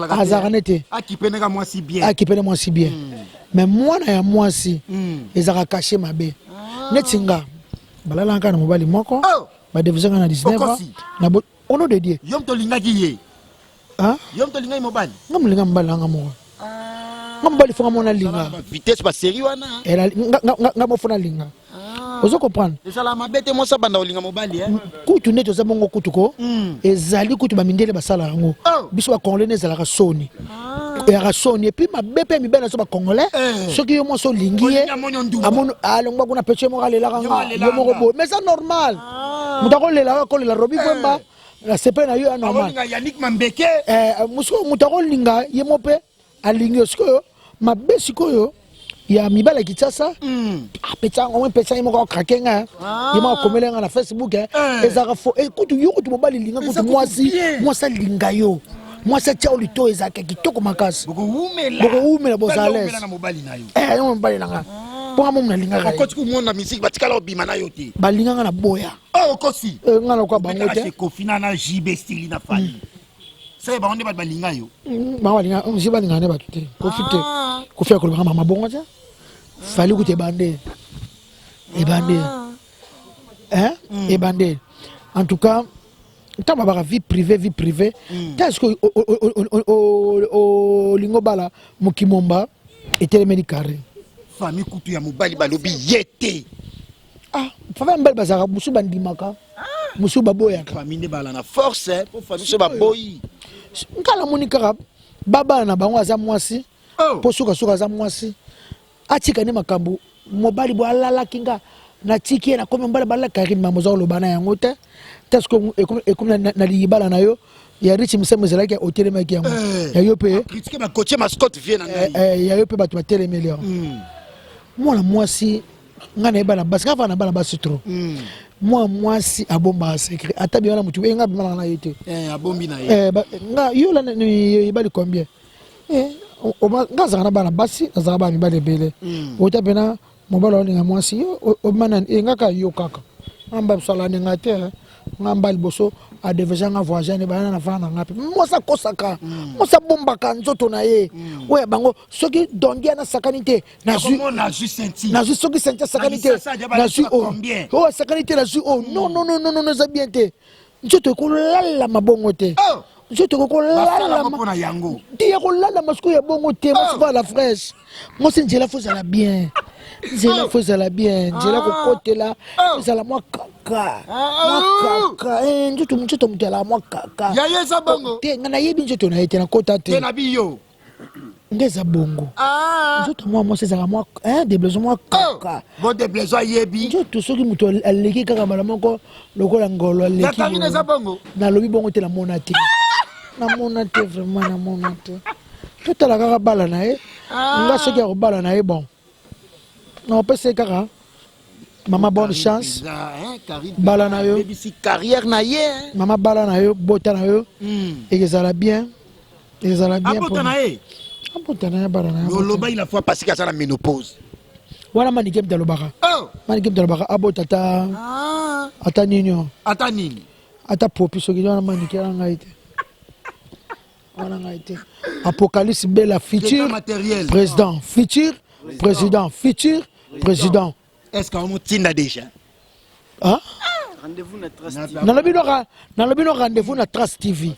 Azalaka ne te. Akipene mwasi bien. Akipene mwasi bien. Mais mwana ya mwasi ezalaka caché mabe. Neti nga balalaka na mobali moko. Badevisa nga na 19 ans. Na au nom de Dieu. Yo mto lingaki ye. Hein? Yo mto lingaki mobali. Nga molinga mobali nga moko. Nga mobali fonga mona linga. Vitesse ba série wana. Ela nga nga nga mo fona linga. Ozo comprendre? Ezala mabe te mwasa banda olinga mobali eh. Kutu nde toza bongo kutu ko. Ezali kutu ba mindele basala yango. Biso ba congolais ne ezalaka soni. Ezalaka soni et puis mabe pe mibali na so ba congolais. Soki yo mwasi olingi ye. Amono alongwa kuna peche moko alelaka nga. Yo moko boye. Mais ça normal. Moto akolela akolela Robi Kwemba. Na sepe na yo ya normal. Yannick Mambeke. Eh, muso moto akolinga ye mo pe alingi yo sikoyo mabe sikoyo ya mibali ya Kinshasa. Apetsa yango mpetsa ye moko akrake nga ye moko akomela nga na Facebook ezalaka fo kutu yo kutu mobali linga kutu mwasi mwasi alinga yo mwasi atia yo litoyi ezalaka kitoko makasi bokowumela bozala l'aise eh yo mobali na nga mpo nga momu nalingaka okoti komona musique batikala obima na yo te balinga nga na boya okosi nga lokola bango te Kofi na na JB Stili na Fally sai bango nde bato balinga yo bango balinga si balinga nde bato te Kofi te Kofi akolobaka mama bongo te Fally kutu ebande ebande hein ebande en tout cas ntango babaka vie privée vie privée ta est-ce que olingo bala mokimomba etelemeli carré famille kutu ya mobali balobi ye te. Ah, famille ya mobali bazalaka mosusu bandimaka mosusu baboyaka. Famille nde bala na force po famille so baboyi. Nkala moni kaka babala na bango aza mwasi po sukasuka aza mwasi atika nde makambo mobali bo alalaki nga natiki ye nakomi mobali balala Karine mambo oza koloba na yango te te soki ekomi na liyibala na yo ya Rich Misembo ezalaki otelemaki yango ya yo mpe critique ba coach mascotte vie na ngai ya yo mpe bato batelemeli yango mwana mwasi nga nayeba na basi nga fana na bana basi trop mwana mwasi abombaka secret ata bima na motu nga bimalaka na ye te abombi na ye nga yo la yebali combien nga azalaka na bana basi nazalaka bana mibali ebele ota mpena mobali olinga mwasi yo obima nani nga kaka yo kaka nga mba biso alandi nga te nga mba liboso adevesa nga voisin ne bana na fana na nga mpe mwasi akosaka mwasi abombaka nzoto na ye oyo ya bango soki dongi ana asakani te nazwi soki senti asakani te nazwi oyo oyo asakani te nazwi oyo non non non non eza bien te nzoto ekolalama bongo te nzoto ekokolalama te ya kolalama sikoyo ya bongo te mwasi fa la fraîche mwasi nzela fo ezala bien nzela fo ezala bien nzela kokotela ezala mwa kaka mwa kaka nzoto nzoto moto alaka mwa kaka te nga nayebi nzoto na ye te nakota te nde eza bongo nzoto mwa mwasi ezalaka mwa deblaison mwa kaka bon deblaison ayebi nzoto soki moto aleki kaka mbala moko lokola ngolo aleki nalobi bongo te namona te. Namona te, vraiment namona te. Totala kaka bala na ye. Nga soki akobala na ye, bon, nakopesa ye kaka mama bonne chance. Bala na yo. Bebisi carrière na ye, hein. Mama, bala na yo, bota na yo. Ekozala bien, ekozala bien. Abota na ye. Abota na ye, bala na ye. Oloba il a fois parce qu'aza na ménopause. Wana Manike mpe alobaka. Oh. Manike mpe alobaka abota ata ata nini o. Ata nini? Ata popi soki wana. Manike wana, ngai te, wana ngai te. Apocalypse Bela, futur matériel. Président, futur président, futur président. Est ce que omotinda déjà? Ah? Rendez-vous na Trace TV. Nalobi no rendez-vous na Trace TV.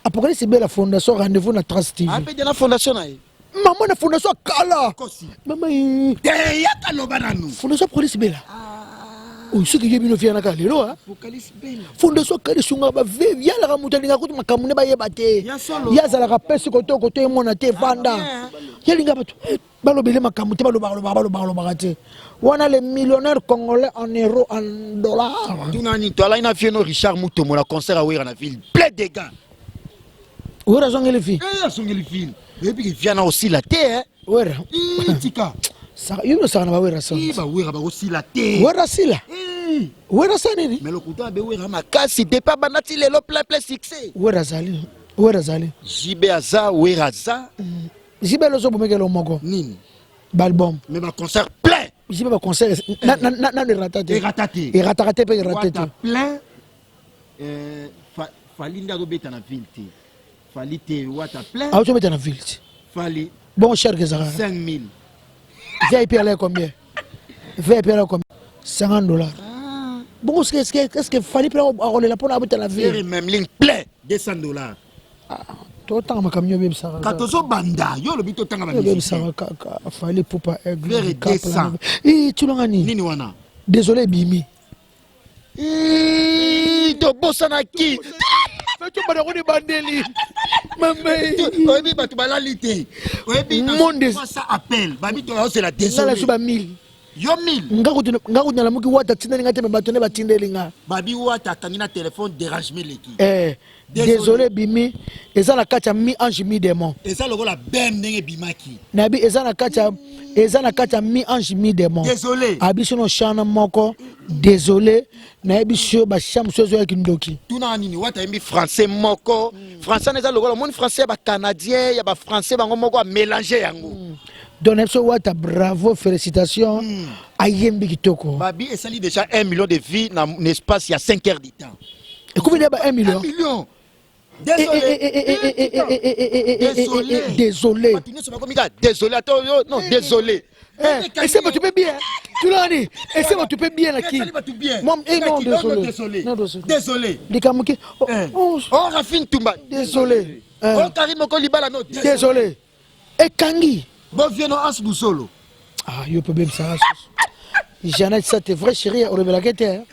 Apocalypse Bela fondation, rendez-vous na Trace TV. Ape na fondation na ye. Mama, na fondation akala. Kosi. Mama eh. Te, yaka, loba nanu. Fondation Apocalypse Bela oyo, soki yebi no fianaka lelo, ah. Apocalypse Bela. Fondation akali esungaka bave, yalaka moto alingaka kutu makambo nde bayeba te. Ya solo. Ye azalaka pesi koto koto, emona te, vanda. Yalinga bato balobele makambo te, balobaka lobaka, balobaka lobaka te. Wana le millionnaire congolais en euro, en dollar. Tunani toalai na vieux no Richard Mutomo na concert awera na ville, plein dégâts. Wera azongeli fi. Eh, asongeli ville, oyebi ke viana osila te, eh. Wera. Ih, tika. Yo nosaka na bawera son. Ih, bawera bakosila te. Wera sila. Ih. Wera sa nini? Mais lokuta abe wera makasi depuis abanda ti lelo, plein plein succès. Wera azali, wera azali. JB aza, wera aza. JB lozobomekelo moko. Nini? Baalbum. Mais baconcert plein. JB baconcert nano erata te. Erata te. Erataka te mpe erate te. Wata plein. Fally nde azobeta na ville te, Fally te, wata plein. Aotobeta na ville te. Fally. Bon, cher que ezalaka. 5000. VIP alai combien? VIP alai combien? 50 $. Bongo est-ce que Fally mpe akolela mpona abeta na Ferre ville? Même ligne plein, 200 $. Totanga makambo nyo obebisaka. Ka tozobanda, yo olobi totanga bamusicien. Obebisaka kaka Fally Ipupa, aigle. Ferre 200. Tulanga nini? Nini wana? Désolé ebimi. Ih, tobosanaki. Tobanda koni bandeli mame. Oyebi bato balali te, oyebi. Monde sa appel babi toyosela. Nga Désolé. Nasu ba 1000. Yo 1000. Nga kutu nalamuki, wata atindeli nga te, me bato nde batindeli nga. Babi wata akangi na telefone, dérangement eleki. Eh, désolé ebimi, eza na kati ya mi ange mi démon. Eza lokola bem ndenge ebimaki. Nayebi eza na kati ya mi ange mi démon. Désolé. Abiso no chana moko désolé, nayebi so bachamp mosusu ezoyaki ndoki. Tuna nini? Wata yembi français moko, français wana eza lokola omoni français ya bacanadien, ya bafrançais bango moko amélange yango. Donc nayebi so wata, bravo, félicitation, ayembi kitoko. Babi esali déjà 1 million de vues na espace ya 5 heures du temps. Ekomi nde ba 1 million. 1 million. Désolé. Désolé. Désolé. Bato nyonso bakomi kaka désolé, ata oyo non, désolé. Ese bato mpe bien, tulani ese bato mpe bien na Esali bato bien. Moi, eh, non, désolé. Désolé. Non, désolé. Désolé. Likambo ke oh, oh, oh, Rafine Tumba. Désolé. Oh, Karim moko libala no. Désolé ekangi. Bon vieux no Hans Busolo. Ah, yo mpe obebisaka susu. Jeannette Sate, vrai chéri, olobelaka te, hein?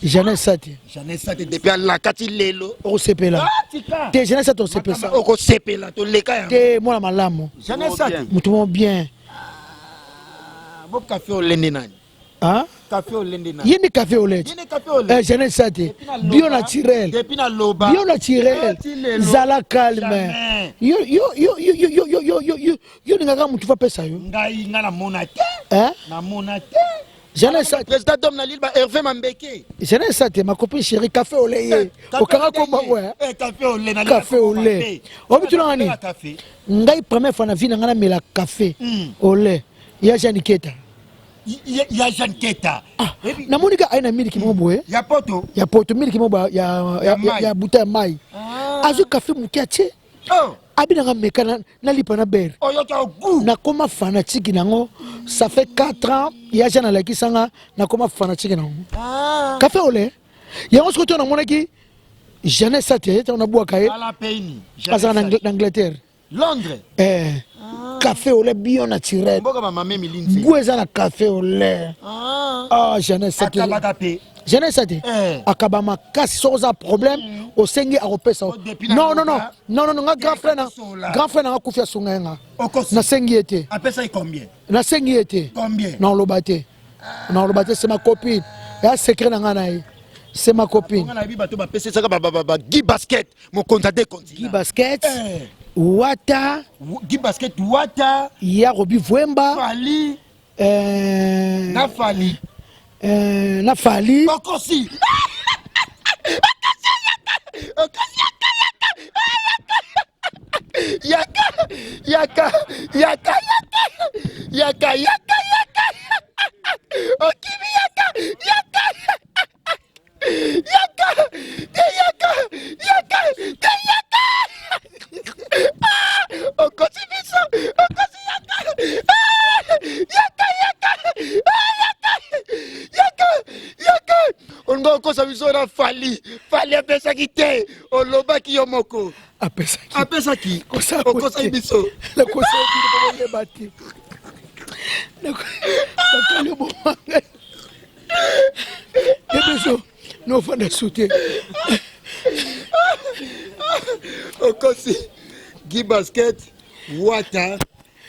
Jeannette Sate. Jeannette Sate depuis alakati lelo. Okosepela te, Jeannette Sate, osepesa. Okosepela, toleka yango. Te, mwana malamu. Jeannette Sate. Motu mo bien. Bo café olende nani? Hein? Café olende nani? Ye nde café au lait. Ye nde café au lait. Eh, Jeannette Sate. Depuis na loba. Bio naturel. Depuis na loba. Bio naturel. Ti lelo. Zala calme. Jamais. Yo yo yo yo yo yo yo yo yo yo yo lingaka motu fa pesa yo. Ngai nga namona te. Hein? Namona te. Jeannette Sate. Président dom na lille ba Hervé Mambeke. Jeannette Sate, ma copine chérie, café au lait ye. Okanga komba ouais. Eh, café au lait na Café au lait. Obi tulanga nini? Café. Ngai première fois na vie na ngai namela café au lait. Ya Jeanne Keta. Ya Jeanne Keta. Ah, namoni ka aye na miliki moko boye. Ya poto. Ya poto, miliki moko boye Ya mai. Ya buta ya mai. Azwi café moke atie. Oh. Abinanga meka nalipa na bere. Oyoka goût. Nakoma fanatique nango, ça fait 4 ans ya Jeanne alakisanga, nakoma fanatique nango. Café au lait. Yango soki to namonaki Jeannette Sate, ntango nabwaka ye. Ala peini. Azala na Angleterre. Londres. Eh, café au lait bio naturel. Mboka bamame milinzi. Goût eza na café au lait. Ah, Jeannette Sate. Akabaka mpe. Jeannette Sate. Eh. Akaba makasi, soki oza problème, osengi akopesa. Oh, depuis na Non, non, non. loba. Non, non, non, nga grand frère na Sola. grand frère nanga kufi, asunga ye nga. Okosi. Nasengi ye te. Apesaki combien? Nasengi ye te. Combien? Naoloba te, naoloba te, c'est ma copine, ya secret na nga na ye. C'est ma copine. Nga nayebi bato bapesesaka ba Guy Basket, mokonzi ya deux continents. Guy Basket, Eh. Wata, Guy Basket, Wata, ya Robi Vwemba, Fally, na Fally. Na Fally. Okosi. Okosi yaka yaka yaka yaka yaka yaka yaka okimi yaka yaka yaka te yaka yaka te yaka Ah! Okosi biso okosi yaka Ah! Yaka yaka Ah, yaka yaka yaka olinga okosa biso na Fally. Fally apesaki te, olobaki yo moko. Apesaki. Apesaki, okosaki biso. Nakosaki bino po boyeba te. Bakali oboma ngai. Ye biso nofanda su te. Okosi Guy Basket, Wata,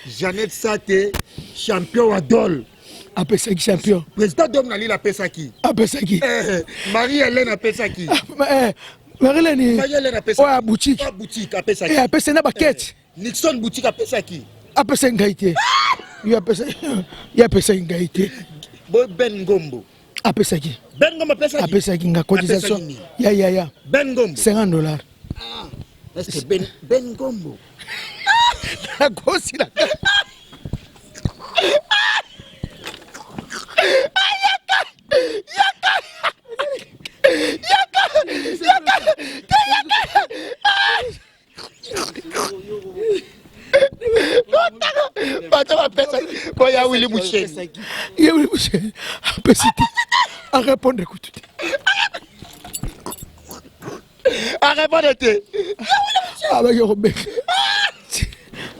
Jeannette Sate, champion wa dol. Apesaki champion. Président dom na lila apesaki. Apesaki. Eh, Marie Hélène apesaki. Eh, Marie-Hélène. Marie Hélène apesaki. Oyo ya boutique. Oyo ya boutique apesaki. Eh, apesaki na bakete. Nixon boutique apesaki. Apesaki ngai te. Ye apesaki ngai te. Bo Ben Ngombo. Apesaki. Ben Ngombo apesaki. Apesaki nga cotisation. Apesaki nini? Ya ya ya. Ben Ngombo. 50 $. Ah, est-ce que Ben Ngombo? Nakosi na. Yaka yaka yaka yaka. Bato bapesaki boya Willy Musheni. Ye Willy Musheni apesi te, arépondre kutu te. Arépondre te. Abaki kobenga,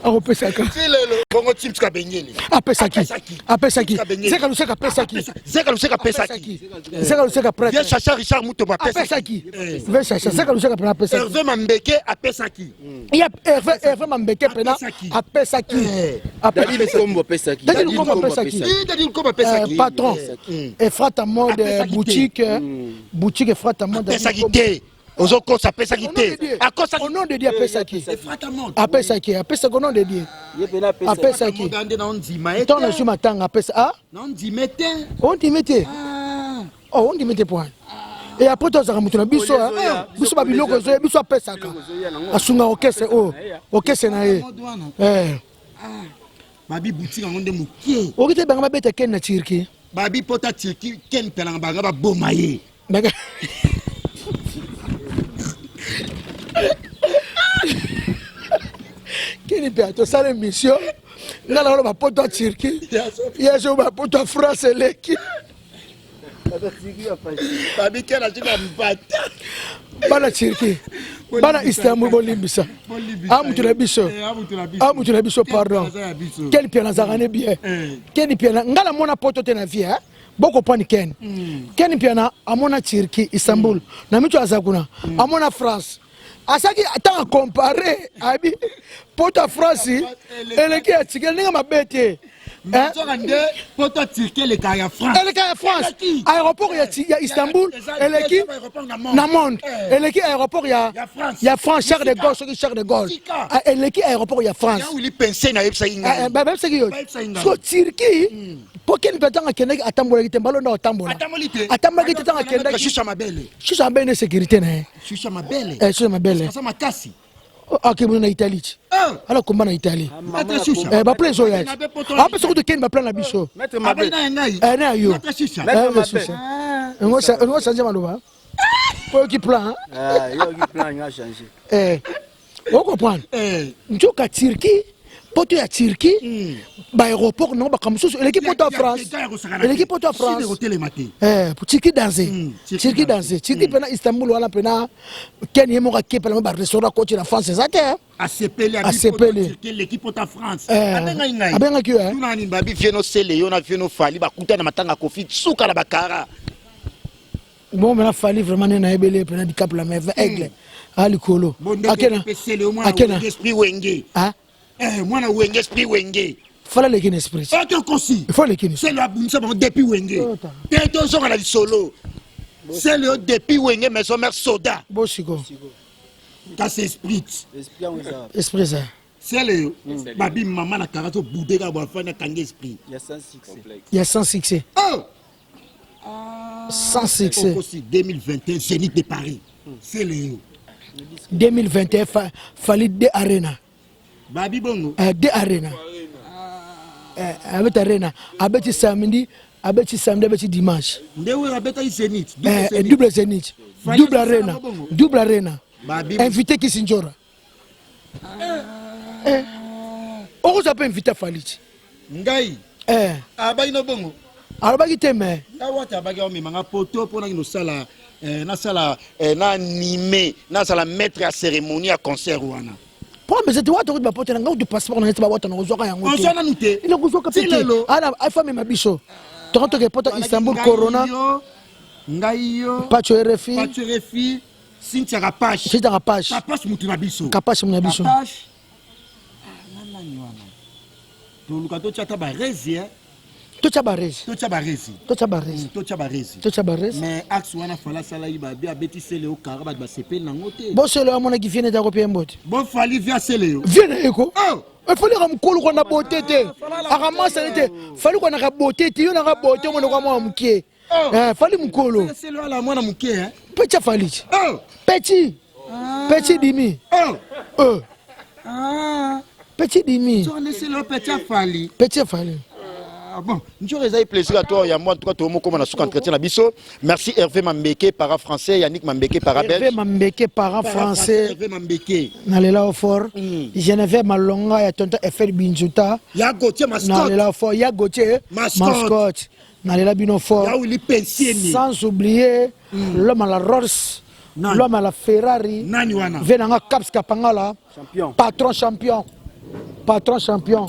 akopesaka. Ti lelo bongo Timska Bengeli. Apesaki, apesaki. Zeka Luseka apesaki. Zeka Luseka apesaki. Zeka Luseka prêtre. Vieux Chacha Richard Mutombo apesaki. Apesaki. Vieux Chacha Zeka Luseka pena apesaki. Hervé Mambeke apesaki. Ya Hervé Mambeke pena apesaki. Dadi Lukombo apesaki. Dadi Lukombo apesaki. Dadi Lukombo apesaki. Patron Efrata Mode boutique, boutique Efrata Mode. Apesaki te, ozokosa, apesaki te, akosaki. Au nom de Dieu apesaki, apesaki, apesaki au nom de Dieu apesaki. Ntango nazwi matanga apesa. Ah, ondimi te, oh, ondimi te point. Et après tozalaka moto na biso, biso babiloko ezoya biso apesaka, asunga orchestre oyo, orchestre na ye. Babi boutique yango nde moke. Oki te, banga babeta Ken na Turquie. Babi pota Turquie, Ken pelanga banga baboma ye. Keni mpe tosala émission, nga na wana bapoto ya Turquie, ye so bapoto ya France eleki. Babi Ken azwi bambata. Bana Turquie, bana Istanbul, bolimbisa a mutu na biso, a mutu na biso, pardon. Ken Piana azalaka ne bien. Ken Piana, nga namona poto te na vie. Bokopani Ken, Ken Piana amona Turquie, Istanbul na mitu aza kuna, amona France. Asaki ntango acomparer, abi poto ya France eleki ya Turquie ndenge mabe te. Nde poto Turquie eleka ya France. Eleka ya France. Aéroport ya Istanbul eleki na monde, eleki aéroport ya France, Charles de Gaulle, soki Charles de Gaulle eleki aéroport ya France. Willy Pense nayebisaki ngai. Bayebisaki yo. So Turquie, mpo keni mpe ntango akendaki atambolaki te, mbalo nde atambola. Atambolaki te ntango akendaki. Shusha mabele. Shusha mabele nde sécurité na ye. Shusha mabele. Shusha mabele. Aza makasi. Akebuna na Italie ti ala komba na Italie, baplan ezoya ti apesa kutu keni baplan na biso na yo. Olingo change maloba po yoki plan, ocomprendre. Nzoka Turquie, poto ya Turquie, baaéroport nango bakambo mosusu eleki poto ya France, eleki poto ya France. Turquie danger, Turquie danger, Turquie mpena Istanbul wana mpena Ken ye moko akepela mo barestaurant akoti na France eza te. Asepeli. Asepeli. Eleki pota France. Abengaki ngai, abengaki yo. Tunani babi vieno sele yo na vieno Fally bakuta na matanga Kofi suka na bakara. Bon, maintenant Fally vraiment nde nayebeli mpena Dicap la Merveille, aigle a likolo. Akena akena esprit Wenge. Ah. Mwana Wenge, esprit Wenge. Fally aleki na esprit. Ote okosi. Il faut aleki na Sele abundisa bango depuis Wenge te, tozonga na lisolo. Celeo depuis Wenge Maison Mère Soda. Bosiko. Kasi esprit. Esprit ça. Celeo babi mama na karato bude ka bo afani akangi esprit. Ya sans succès. Ya sans succès. Oh. Sans succès. Okosi 2021 Zénith de Paris. Celeo. 2021 fa, Fally de Arena. Babi bongo. De Arena. Abeti Arena, abeti samedi, abeti samedi, abeti dimanche. Nde oyo abetaki Zénith. Double Zénith. Double Arena. Double Arena. Babi. Invité Kisindjora. Eh. Okoza pe invité Fally. Ngai. Eh. Abaki no bongo. Alobaki te mais. Nga wata abaki omema nga poto pona kino sala nasala na animé, nasala maître ya cérémonie ya concert wana. Po mais c'était wata kuti bapoto na nga kuti passeport na neti ba wata na kozwaka yango te. Ozwa nanu te. Ina kozwaka pe te. Ana afa mema biso. Tongo toke poto Istanbul corona. Ngai yo. Pacho RFI. Pacho RFI. Cynthia Kapash. Cynthia Kapash. Kapash mutu na biso. Kapash mutu na biso. Kapash. Ah, nani wana? Toluka totia ata ba rezi eh. Totia ba rezi. Totia ba rezi. Totia ba rezi. Totia ba rezi. Totia ba rezi. Mais axe wana fala sala yi ba bi abeti sele o kara ba ba sepeli nango te. Bo sele amona ki vienne ta ko pie mbote. Bo fali via sele yo. Vienne eko. Oh. Fali ka mukolo ko na beauté te. Akamasa te. Fali ko na ka beauté te yo na ka beauté mo na kwa mwa mukie. Oh. Eh, Fali mukolo. Sele wala mwana mukie eh. Petit Fali. Oh. Petit. Petit Dimi. Oh. Oh. Ah. Petit Dimi. Sur le sele petit Fali. Petit Fali. Ah, bon, Njour ezali plaisir à toi ya moi en tout cas tout moko na suka entretien na biso. Merci Hervé Mambeke para français, Yannick Mambeke para belge. Hervé Mambeke para français. Hervé Mambeke. Na lela au fort. Geneviève Malonga ya tonton Eiffel Binzuta. Ya Gauthier mascotte. Na lela au fort ya Gauthier mascotte. Na lela bino fort. Ya Willy Pensieni. Sans oublier l'homme à la Rolls. L'homme à la Ferrari. Nani wana? Venanga Caps Kapangala. Champion. Patron champion. Patron champion.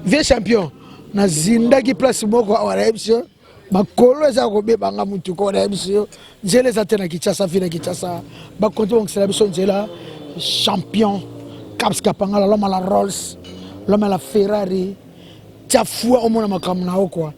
Vieux champion. Na zindaki place moko awa na yebisi yo. Bakolo eza kobebanga mutuka na yebisi yo. Nzela eza te na Kinshasa, ville ya Kinshasa. Bakonti bongisela biso nzela. Champion. Caps Kapangala, l'homme à la Rolls, l'homme à la Ferrari. Tia foi omona makambo na yo quoi.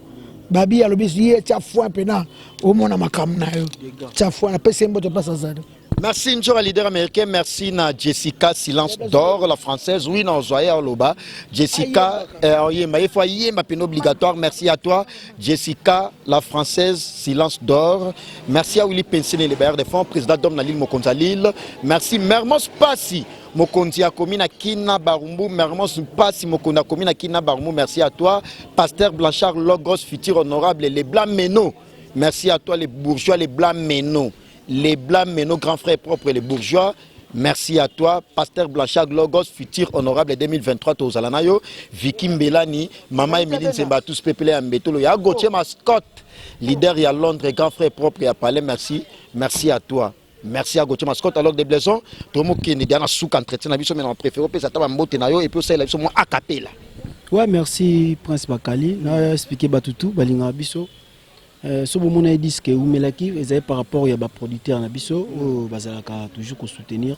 Babi alobi ye tia foi mpena omona makambo na yo. Tia foi na pesi mbote place azali. Merci Njora, leader américain. Merci na Jessica Silence d'Or, la française. Oui, non, Zoya Oloba. Jessica, il faut y ma peine obligatoire. Merci à toi, Jessica, la française, Silence d'Or. Merci à Willy Pensene, le bailleur des fonds, président d'Homme Lille Mokonza Lille. Merci Mermos Passi, Mokonzi Akomi na Kina Barumbu. Mermos Passi, Mokonzi Akomi na Kina Barumbu. Merci à toi, Pasteur Blanchard Logos, futur honorable, les Blancs Méno. Merci à toi, les bourgeois, les Blancs Méno. Les Blancs, mais nos grands frères propres, les bourgeois. Merci à toi, Pasteur Blanchard Logos, futur honorable 2023, Tozalanayo, Vicky Mbelani, Mama Emeline Zemba, tous pepele Mbetolo, ya Gauthier Mascotte, leader ya Londres, grand frère propre ya Palais, merci, merci à toi. Merci à Gauthier Mascotte. Alors, des blaisons, tout le monde qui est dans souk entretien, na biso, mais on préfère, on peut mbote na yo, et puis ça, il a a cappella. Ouais, merci Prince Bakali. Na expliqué Batutu, balinga biso. So bomona disque oumelaki ezali par rapport ya ba producteur na biso oyo bazalaka toujours ko soutenir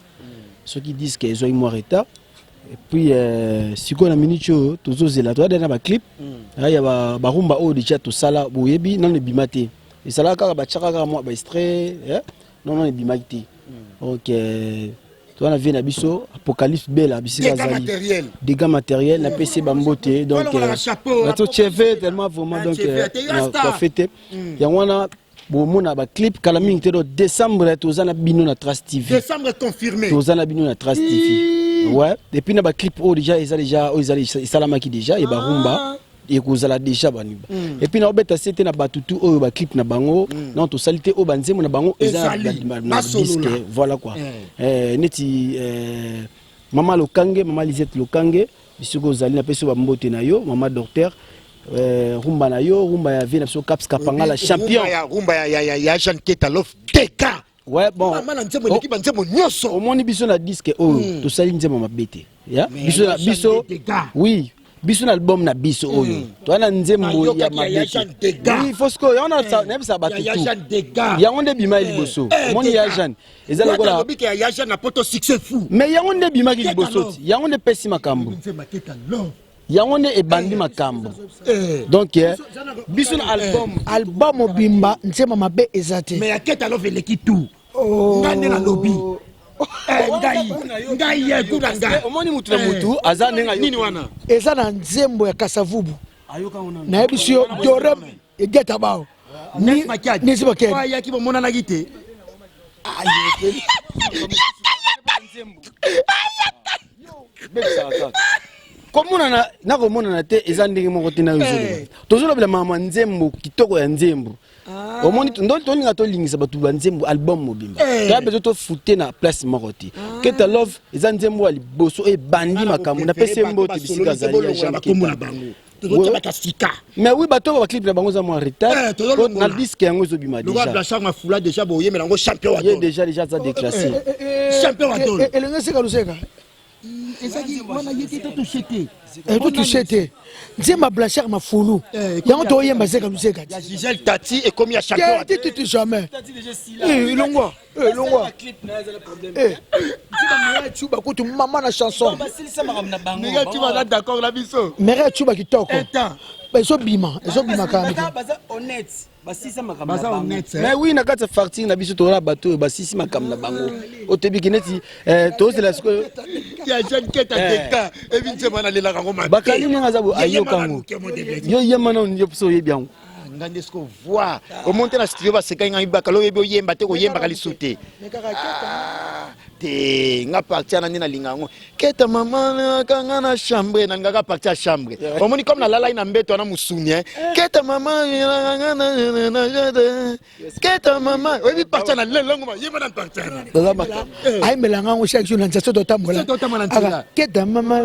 soki disque ezwaki mwa retard et puis sikoyo na minute oyo tozozela toyada na ba clip ya ba rumba oyo déjà tosala boyebi nano ebima te ezalaka kaka batiaka kaka mwa ba extrait non non ebimaki te donc toza na vie na biso Apocalypse Bella bisika azali dégâts matériels na PC bambote donc bato cheve tellement vraiment donc na fête yango wana bomona ba clip kala mingi te donc décembre toza na bino na Trace TV décembre confirmé toza na bino na Trace TV ouais et puis na ba clip oyo déjà eza déjà oyo eza esalamaki déjà e ba rumba ekozala déjà baniba et puis na obeta sete na batutu oyo ba clip na bango non tosali te oyo ba nzembo na bango eza na disque voilà quoi neti mama Lokange mama Lisette Lokange bisiko ozali na peso ba mbote na yo mama docteur rumba na yo rumba ya vie na biso Caps Kapangala champion rumba ya ya ya Jean Ketalof Deka ouais bon mama na nzembo eleki ba nzembo nyonso omoni biso na disque oyo tosali nzembo mabete ya biso na biso oui biso na album na biso oyo toza na nzembo ya mabete oui faut que yango na bisa bato tout yango nde bima liboso omoni ya Jeanne eza lokola ya Jeanne na poto succès fou mais yango nde bimaki liboso yango nde pesi makambo. Yango nde ebandi makambo. Donc biso na album album mobimba nzembo mabe eza te. Mais ya Keta Love eleki tout. Nga nde nalobi. Ngai ngai ye kuna ngai. Omoni mutu na mutu aza ndenge nini wana? Eza na nzembo ya Kasavubu. Nayebisi yo Dorem egeta bao. Nesi Makiadi. Ayaki bomonanaki te. Komonana na komonana te eza ndenge moko te na yo ozoloba. Tozolobela mama nzembo kitoko ya nzembo. Omoni ndo tolinga tolingisa bato ba nzembo album mobimba. Toya besoin tofute na place moko te. Keta Love eza nzembo ya liboso ebandi makambo napesi ye mbote bisika azali ya Jean Keta. Tozotia bato ya sika. Mais oui, bato ba clip na bango za mwa retard. Tozolongola. Na disque yango ezobima Lokola déjà. Blanchard Mafula déjà boyemela yango champion wa Ye dol. déjà déjà aza déclassé. Champion wa dol. Elenge seka luseka. Ezaki wana ye te to touché te. To touché te. Nzemba Blanchard Mafulu. Yango toyemba seka luseka. Ya Gisèle Tati ekomi ya champion wa Te te te jamais. Longwa. Longwa. Nzemba Mireille Tchouba kutu mama na chanson. Mireille Tchouba aza d'accord na biso. Mireille Tchouba kitoko. Ezobima, ezobima kaka. Baza honnête. Basisa makambo Baza na bango. honnête, eh. Mais oui, na kati ya farting na biso toza bato oyo basisi makambo na bango. Otebiki neti tozela sikoyo. Ya Jeanne Keta Deka, ebi nzembo wana alelaka yango mabe. Bakali ndenge aza boye, Ye ayoka yemaka yango. moke mo debele. Yo yema nanu, yo mpe oyebi yango. Nga nde sikoyo voix. Omonte na studio basekaki ngai bakala oyebi oyemba te koyembaka lisusu te. Te nga parti wana nde nalinga yango. Keta mama kanga na chambre, nalingaka parti ya chambre. Omoni comme nalalaki na mbeto wana mosuni, hein. Keta mama kanga na na na Keta mama, oyebi parti wana lelo ngo yeba na parti wana. Baza makambo. Ayembela ngango chaque jour na nzela soki totambola. Soki totambola na nzela. Aka, Keta mama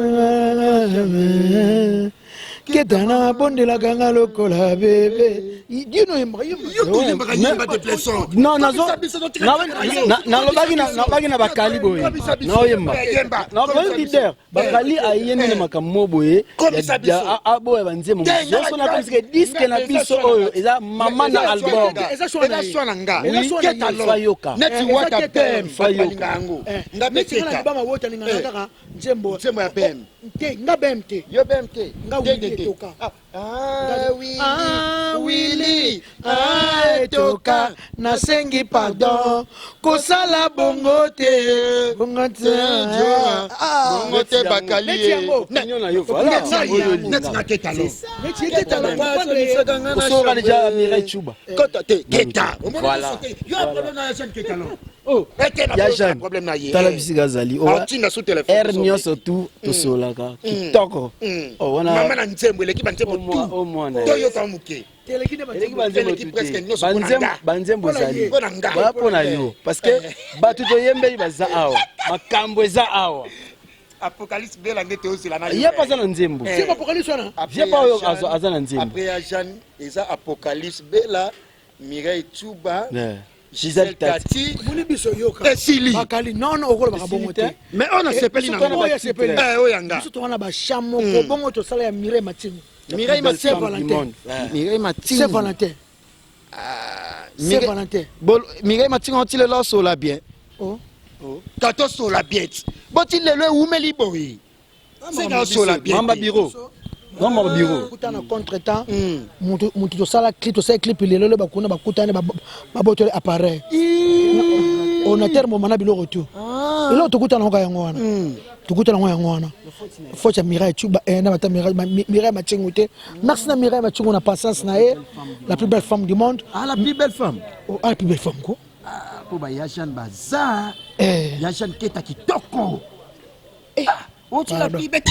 Keta na bondelaka nga lokola bebe. Dino yembaka, yembaka. Yo toyembaka yemba de pleson. Non, nazo Komisa biso, totika na- kaka yo. na- nalobaki na- Komisa nalobaki na bakali boye. Komisa biso. Naoyemba. Yemba. Na Komisa bakali biso. leader, bakali aye nde na makambo mo boye. Komisa Ya- biso. ya- aboya ba nzembo. Te, nga- Nyonso na komisa ke disque na nga- biso eza choix oyo na nga. eza mama na Eza choix album. na nga. Eza choix na Eza ye. choix na nga. Eza choix na Keta ye. lo. Fayoka. Neti Eza wata keta PM, lo. bato balinga yango. Nga pe Neti nga na keta. libama wota linga na kaka nzembo. Nzembo ya PM. Te, nga BM te. Yo BM te. Nga Te, Willy te, te. Etoka. Ah, Willy, Ah, Willy, ah, Etoka, nasengi pardon kosala bongo te bongo te Ah, Bongo te bakali neti ye. yango. Opinion na yo, voilà. Neti Oyo yango. olinga. Neti nga keta lo. Neti ye keta la comprendre ye. Osoka déjà Mireille Tchouba. Kota te, keta. Voilà. Yo problème na ya Jeanne Keta lo. Oh, Ete na ya problème- Jeanne. problème na ye. Tala bisika azali. Owa- Atinda sous téléphone. Air nyonso tu tosolaka kitoko. Oh, wana- Mama na nzembo eleki ba nzembo Au moins- tout. au moins na ye. Toyoka moke. Eleki nde Eleki banzembo. banzembo Eleki tu presque te. nyonso mpo na nga. Banzembo Mpo na ezali ye. Mpo na nga. Voilà mpo na yo parce que bato toyembeli baza awa makambo eza awa Apocalypse Bela nde tozela na ye mpe aza na nzembo Nzembo Apocalypse wana. Vie pa oyo aza na nzembo. Après ya Jeanne eza Apocalypse Bela, Mireille Tchouba, Yeah. Gisèle Tati. Moni biso yoka. Esili. Bakali non non okolobaka bongo te. Mais on a sepeli na Biso ngo. oyo asepeli. Eh, oyo ya nga. Biso towana ba chant moko bongo tosala ya Mireille Matingo. Mireille Belle Matingo. femme du monde. Ouais. Mireille Matingo. Saint Valentin. Saint Valentin. Bol Mireille Matingo oti lelo osola bien. Oh. Kato sola bien. Boti lelo ewumeli boye. Senga osola bien. Mamba bureau. Mamba bureau. Kutana contretemps. Mutu mutu tosala clip tosala clip lelo lelo bakuna bakutani babotoli appareil. On a terme mana biloko tu. Eloko tokutana ngo yango wana. Tokutana ngo yango wana. Faute ya Mireille Tchouba na bata Mireille Mireille Matingo te. Merci na Mireille Matingo na patience na ye, la plus belle femme du monde. Ah, la plus belle femme. Oh, ah, la plus belle femme quoi. Ah, po ba ya Jeanne baza. Eh. Ya Jeanne Keta kitoko. Ah, oti la Pardon. plus belle.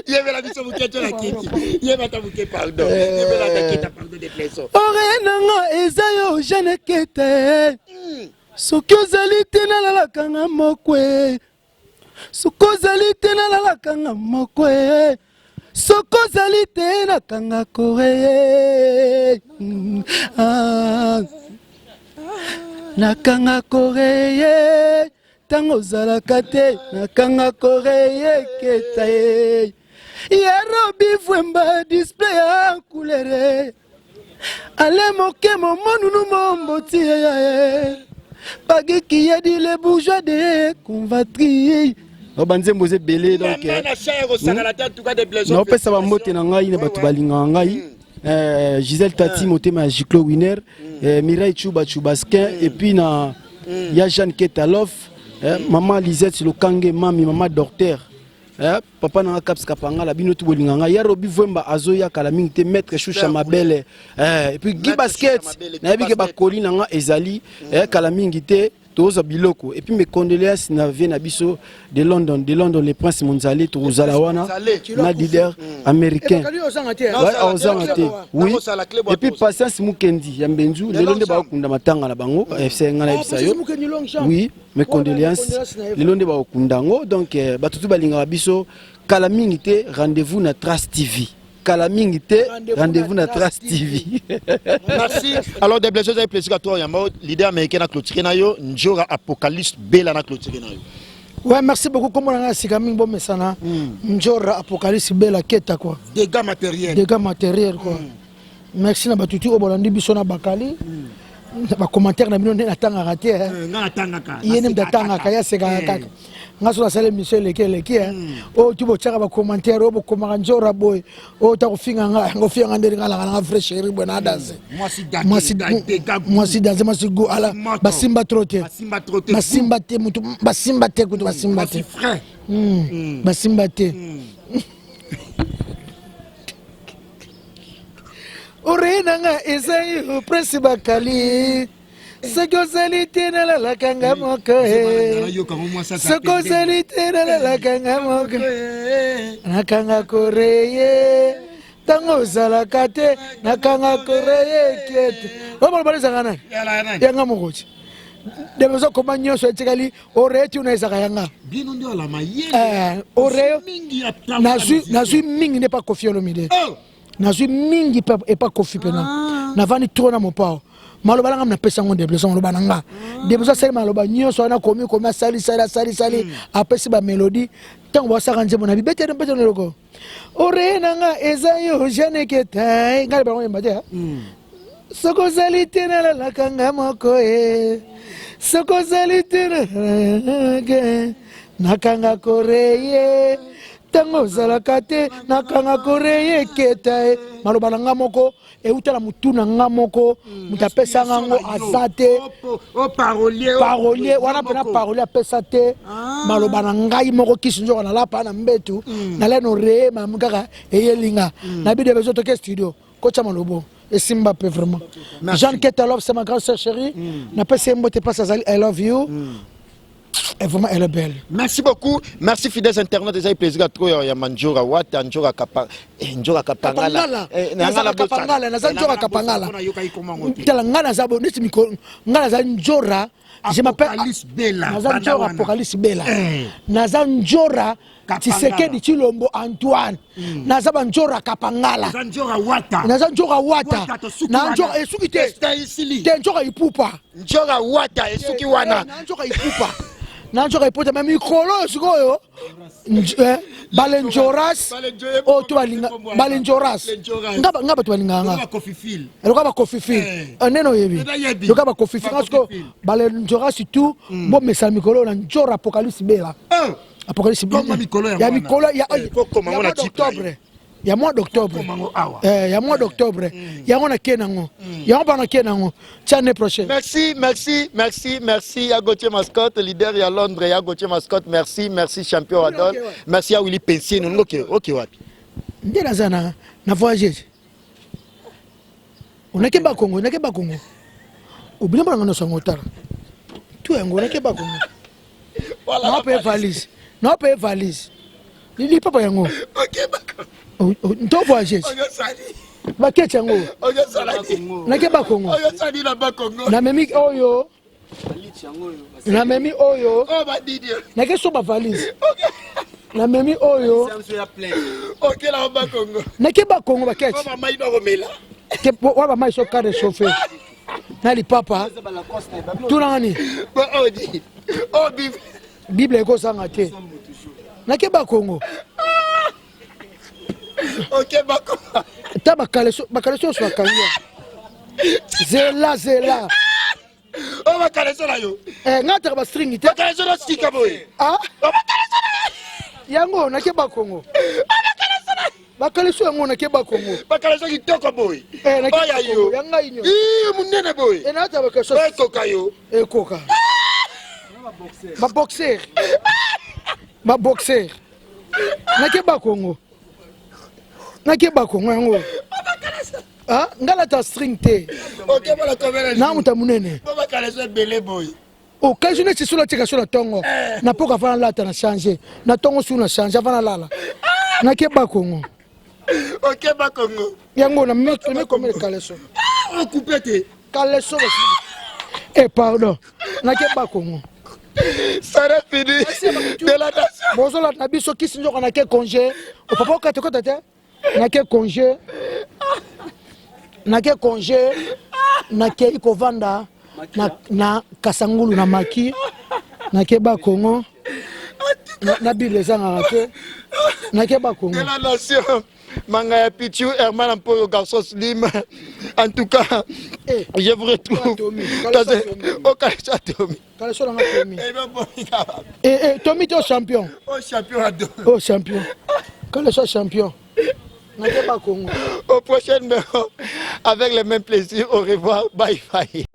Yebela biso moke to na kiti. Yeba ta moke pardon. Yebela ta keta pardon de pleso. Oreille nanga eza yo Jeanne Keta. Soki ozali te nalalaka nga moko e. Soki ozali te nalalaka nga moko e. Soki ozali te nakanga kore. Ah. Nakanga kore ntango ozalaka te nakanga kore Keta ye. Ya Robi Vwemba display ya couleur. Ale moke momonunu momboti ye. Pagi qui a dit les bourgeois de Convatrie. Oh, banzembo eza ebele donc eh, naopesa bambote na ngai na bato balingaka ngai hmm. eh, gisèle tati hmm. motema ya giclo winner hmm. eh, mireille chuba chubasquin et puis na ya jeanne ketalof mama lisette lokange mami mama docteur Eh, papa na nga caps kapangala bino tu bolinga nga ya robi vwemba azoya kala mingi te maître shusha mabele eh, et puis guy basket nayebi ke bakoli na nga ezali mm. eh, kala mingi te tozwa biloko et puis mes condoléances na vie na biso de London de London le prince Monzale tokozala wana na leader mm. américain ozanga te oui et puis patience Mukendi ya Mbenzu lelo nde bakunda matanga na bango mm. FC nga na yebisa yo oui mes condoléances lelo nde bakokunda yango donc eh, bato tu balingaka biso kala mingi te rendez-vous na Trace TV kala mingi te rendez-vous na Trace TV merci alors des blessés ezali plaisir à toi yamba leader américain na clôturer na yo njora apocalypse bela na clôturer na yo Ouais, merci beaucoup. Comme on a sika mingi bomesana mm. Njora Apocalypse Bela Keta quoi. Dégâts matériels. Dégâts matériels quoi. Mm. Merci na batuti oyo bolandi biso na bakali. Mm. Ba commentaire na bino nde natangaka te. Eh. Eh, ye nde moto atangaka ye asekaka eh. kaka. Nga so nasala émission eleki eleki eh. Oyo tu botiaka ba commentaire oyo bokomaka njora boye oyo ta kofinga nga yango finga nga ndenge ngalaka nanga vrai chéri boye na danse. Mwasi danse mwasi go ala basimba trop te. Basimba te mutu basimba te kutu basimba te. Hmm. Basimba te. Hmm. Oreille na nga eza yo prince bakali soki ozali te nalalaka nga moko eh. soki ozali te nalalaka nga moko nakanga koreye ntango ozalaka te nakanga koreye kete oyo maloba ezalaka nani yanga mokoci debe ozokoma nyonso etikali oreye ti una ezalaka yanga eh, oreye nazwi mingi nde pa kofi olomide oh. Nazwi mingi epa Koffi pena. Ah. Navandi trop na mopao. Maloba nanga napesa yango deblessant maloba na nga. Ah. Deblessant asali maloba nyonso wana komi komi asali sali asali sali hmm. apesi ba melodie ntango basaka nzembo na bibeteli mpete na eloko. Oreye na nga eza yo Jeanne Keta. Ngai bango yemba te. Hmm. Soki ozali te nalalaka nga moko e. Soki ozali te nalalaka nakanga koreye ntango ozalaka te nakanga koreye eketa e maloba na nga moko euta na motu na nga moko hmm, moto apesa nga yango aza te oh, parolier wana mpena parolier apesa te ah. maloba na ngai moko kisi nzoka nalapa na mbetu hmm. nalai noreye mamu kaka eyeli nga hmm. na bide bezo toke studio kotya malobo esimba mpe vraiment jeanne ketalov c'est ma grande sœur chérie napesi ye mbote mpasi azali i love you Et vraiment, elle est belle. Merci beaucoup. Merci fidèles internautes. Ezali plaisir à trop ya Manjora Wata, Njora Kapa, eh, Njora Kapangala. Eh, naza Kapangala, naza Njora Kapangala. Tala nga naza bo neti miko nga naza Njora. Je m'appelle Apocalypse Bella. Naza Njora Apocalypse Bella. Eh. Naza Njora Tshisekedi Tshilombo Antoine. Hmm. Naza ba Njora Kapangala. Naza Njora Wata. Naza Njora Wata. Na Njora esuki te. Te Njora Ipupa. Njora Wata esuki wana. Eh, na Njora Ipupa. Na Njora Ipupa mais mikolo sikoyo eh, balenjoras oyo to balinga balenjoras nga bato balingaka nga eloka bakofifil eh. nene oyebi loka bakofifil nga sikoyo balenjoras tout hmm. bomesana mikolo na njora apocalypse bela oh. apocalypse ya mikolo ya mois d'octobre ya mois d'octobre eh, ya mois d'octobre mm. yango nake nango mm. yango mpa nake nango ti année prochaine merci merci merci merci ya Gauthier Mascotte leader ya Londres ya Gauthier Mascotte merci merci champion Adol merci ya Willy Pensier nolingo ke oke wapi nde naza na na voyage onake bakongo onake bakongo obina mpo nanga nyonso yango otala tu yango onake bakongo naope valise naope valise lipapa yango nto voyage baketi yango nake bakongo namemi oyo namemi oyo oh, nake so bavalise namemi oyo nake bakongo baketi wa bamai so kare chauffe na lipapa tunanga nini oh, bible ekozanga te nake bakongo ta bakaleso nyonso bakangi zela zela oh, Bakaleso na yo. Eh, nga ataka bastring te. Bakaleso na sika boye. Ah? Yango nake bakongo. Bakaleso yango nake bakongo. Bakaleso kitoko boye. Eh, nake Oya yo. Ya ngai nyo. Ii munene boye. Eh, nata bakaleso. Ekoka yo. Ekoka. Ba boxer. Ba boxer. Nake bakongo. Nake bakongo yango. Ah, nga lata string te. Na muta munene. Bakaleso ebele boye. Okazi neti solo atika so na ntongo na mpoka ava nalata na change na ntongo su na change ava nalala nakeba kongo. Okeba Kongo. Yango na mekomele kaleso. Okupe te. Kaleso e pardon, nakeba kongo. Sara fini de la nation. Bozolata na biso kisi nzoka nake congé opapa okate kota te nake congé, nake congé, nakei kovanda na Kasangulu na maki nakeba Kongo na Bible ezangaka te nakeba Kongo. De la nation. Mangaya Pichu, Herman Ampoyo, garçon slim. En tout cas, Eh, je vous retrouve. Tommy, Au Kaleso Tommy. Kaleso nanga Tomi. Eh ben, bon, il va. Eh, eh, Tomi to champion. Au champion ado. Oh champion, Kaleso champion, nakeba Kongo. Au prochain numéro, avec le même plaisir. Au revoir. Bye bye.